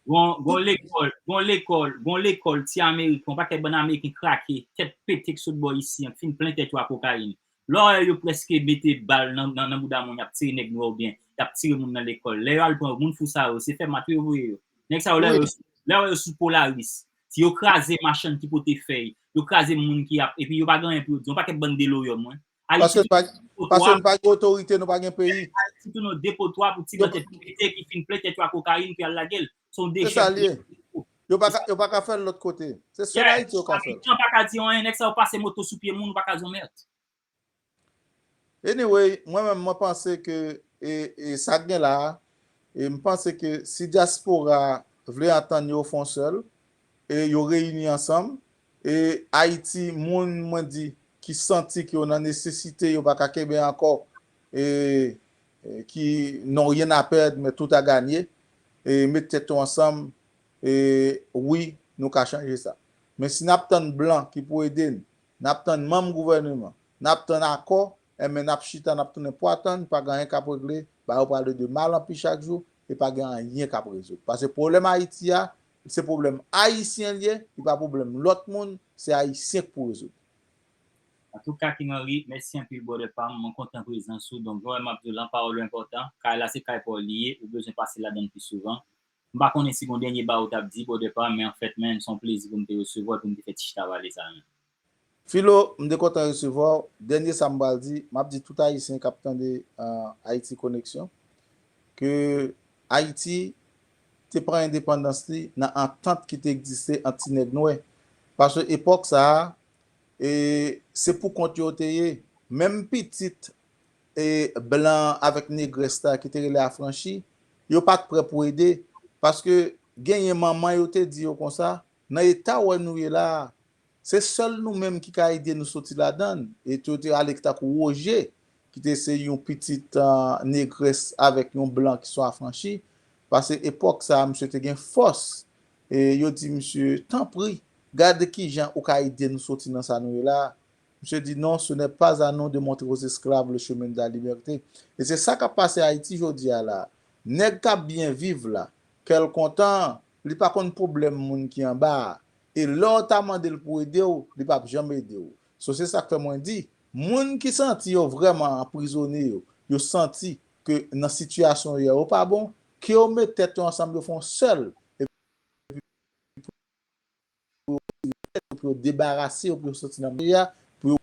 Gon, gon lekòl, gon lekòl, gon lekòl ti Ameriken, yon pakèt bann Ameriken krake, tèt pete k sot bò isi an, k fin plen tèt yo a kokayin. Lè w wè yo prèske mete bal nan, nan, nan bouda moun, y ap tire nèg nwè oubyen y ap tire moun nan lekòl. Lè yo al pran moun fou sa yo, se fè matwe yo voye yo. Nèg sa yo, lè yo, lè yo sou Polaris, si yo kraze machann ki pote fèy, yo kraze moun ki ap, epi yo pa gen anyen pou yo di, yon pakèt bann deloryòm, wi. Paske nou pa, paske nou pa gen otorite, nou pa gen peyi. Ayiti tounen depotwa pou ti blan tèt pete ki fin plen tèt yo a kokayin pou y al lage l. Se yon dechèpye. Yo pa ka, yo pa ka fè l lòt kote. Se sèl Ayiti yo ka fè l. Ayisyen pa ka di anyen, nèg sa yo pase moto sou pye moun, ou pa ka di yon mèt. Anyway, mwen menm, mwen panse ke, e, e sa k gen la a, e m panse ke si dyaspora vle antann yo fè yon sèl, e yo reyini ansanm, e Ayiti, moun mwen di ki santi ke yo nan nesesite, yo pa ka kenbe ankò, e, e ki n'ont rien à perdre, mais tout à gagner, e met tèt yo ansanm, e wi, nou ka chanje sa. Men si n ap tann blan ki pou ede n, n ap tann manm gouvèneman, n ap tann akò, enben n ap chita, n ap tounen pwa tann, pa gen anyen k ap regle, bagay yo prale de mal an pi chak jou, e pa gen anyen k ap rezoud. Paske pwoblèm Ayiti a, se pwoblèm ayisyen l ye, li pa pwoblèm lòt moun, se ayisyen k pou rezoud. Antouka, King Henry, mèsi anpil, brother pa m, mwen kontan prezans ou. Donk, jan w wè m ap di w lan, pawòl ou enpòtan. Kay la, se kay pa w li ye, ou bezwen pase ladan l pi souvan. M pa konnen si gon dènye bagay ou t ap di, brother pa m, men anfèt, man, se yon plezi pou m te resevwa w, pou m te fè ti chita pale sa a menm. Filo, m te kontan resevwa w. Dènye sa m pral di, m ap di tout Ayisyen k ap tande, uh, Haïti Connection, ke Ayiti te pran endepandans li nan antant ki te egziste ant ti nèg nwè. Paske epòk sa a, e, se pou kont yo te ye. Menm pitit, e, blan avèk negrès la ki te rele afranchi, yo pa t prè pou ede. Paske genyen manman yo te di yo konsa, nan eta w wè nou ye la a, se sèl nou menm ki ka ede nou soti ladan l. E yo te rele tankou Woje, ki te se yon pitit, ah, negrès avèk yon blan ki se yon afranchi. Paske epòk sa a, misye te gen fòs. E yo di misye, tanpri, gade kijan ou ka ede nou soti nan sa nou ye la a. Misye di, non, ce n'est pas à nous de montrer aux esclaves le chemin de la liberté. E se sa k ap pase Ayiti jodi a la. Nèg k ap byen viv la, kè l kontan, li pa konn pwoblèm moun ki anba a. E lè w ta mande l pou ede w, li p ap janm ede w. So, se sa k fè mwen di, moun ki santi yo vrèman anprizone yo, yo santi ke nan sitiyasyon yo ye a yo pa bon, ke yo met tèt yo ansanm, yo fè yon sèl, epi pou yo pou yo debarase yo, pou yo soti nan peyi a, pou yo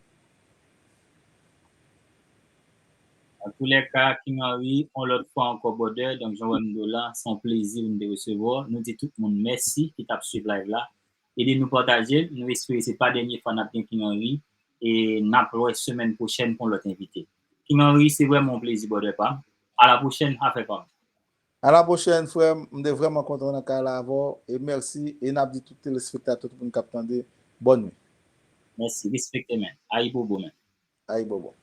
Antoulèka, King Henry, yon lòt fwa ankò, brother, donk jan w wè m di w la, se yon plezi pou m te resevwa w. Nou di tout moun mèsi ki t ap swiv live la. Ede nou pataje l, nou espere se pa dènye fwa n ap gen King Henry, e n ap wè semèn pwochèn pou yon lòt envite. King Henry, se vrèman yon plezi, brother pa m. A la pwochèn, afè pa m. A la pwochèn, frè m, m te vrèman kontan nan kay la avè w, e mèsi, e n ap di tout telespektatè, tout moun k ap tande, bòn nwi. Mèsi, respekte, men. Ayibobo, men. Ayibobo.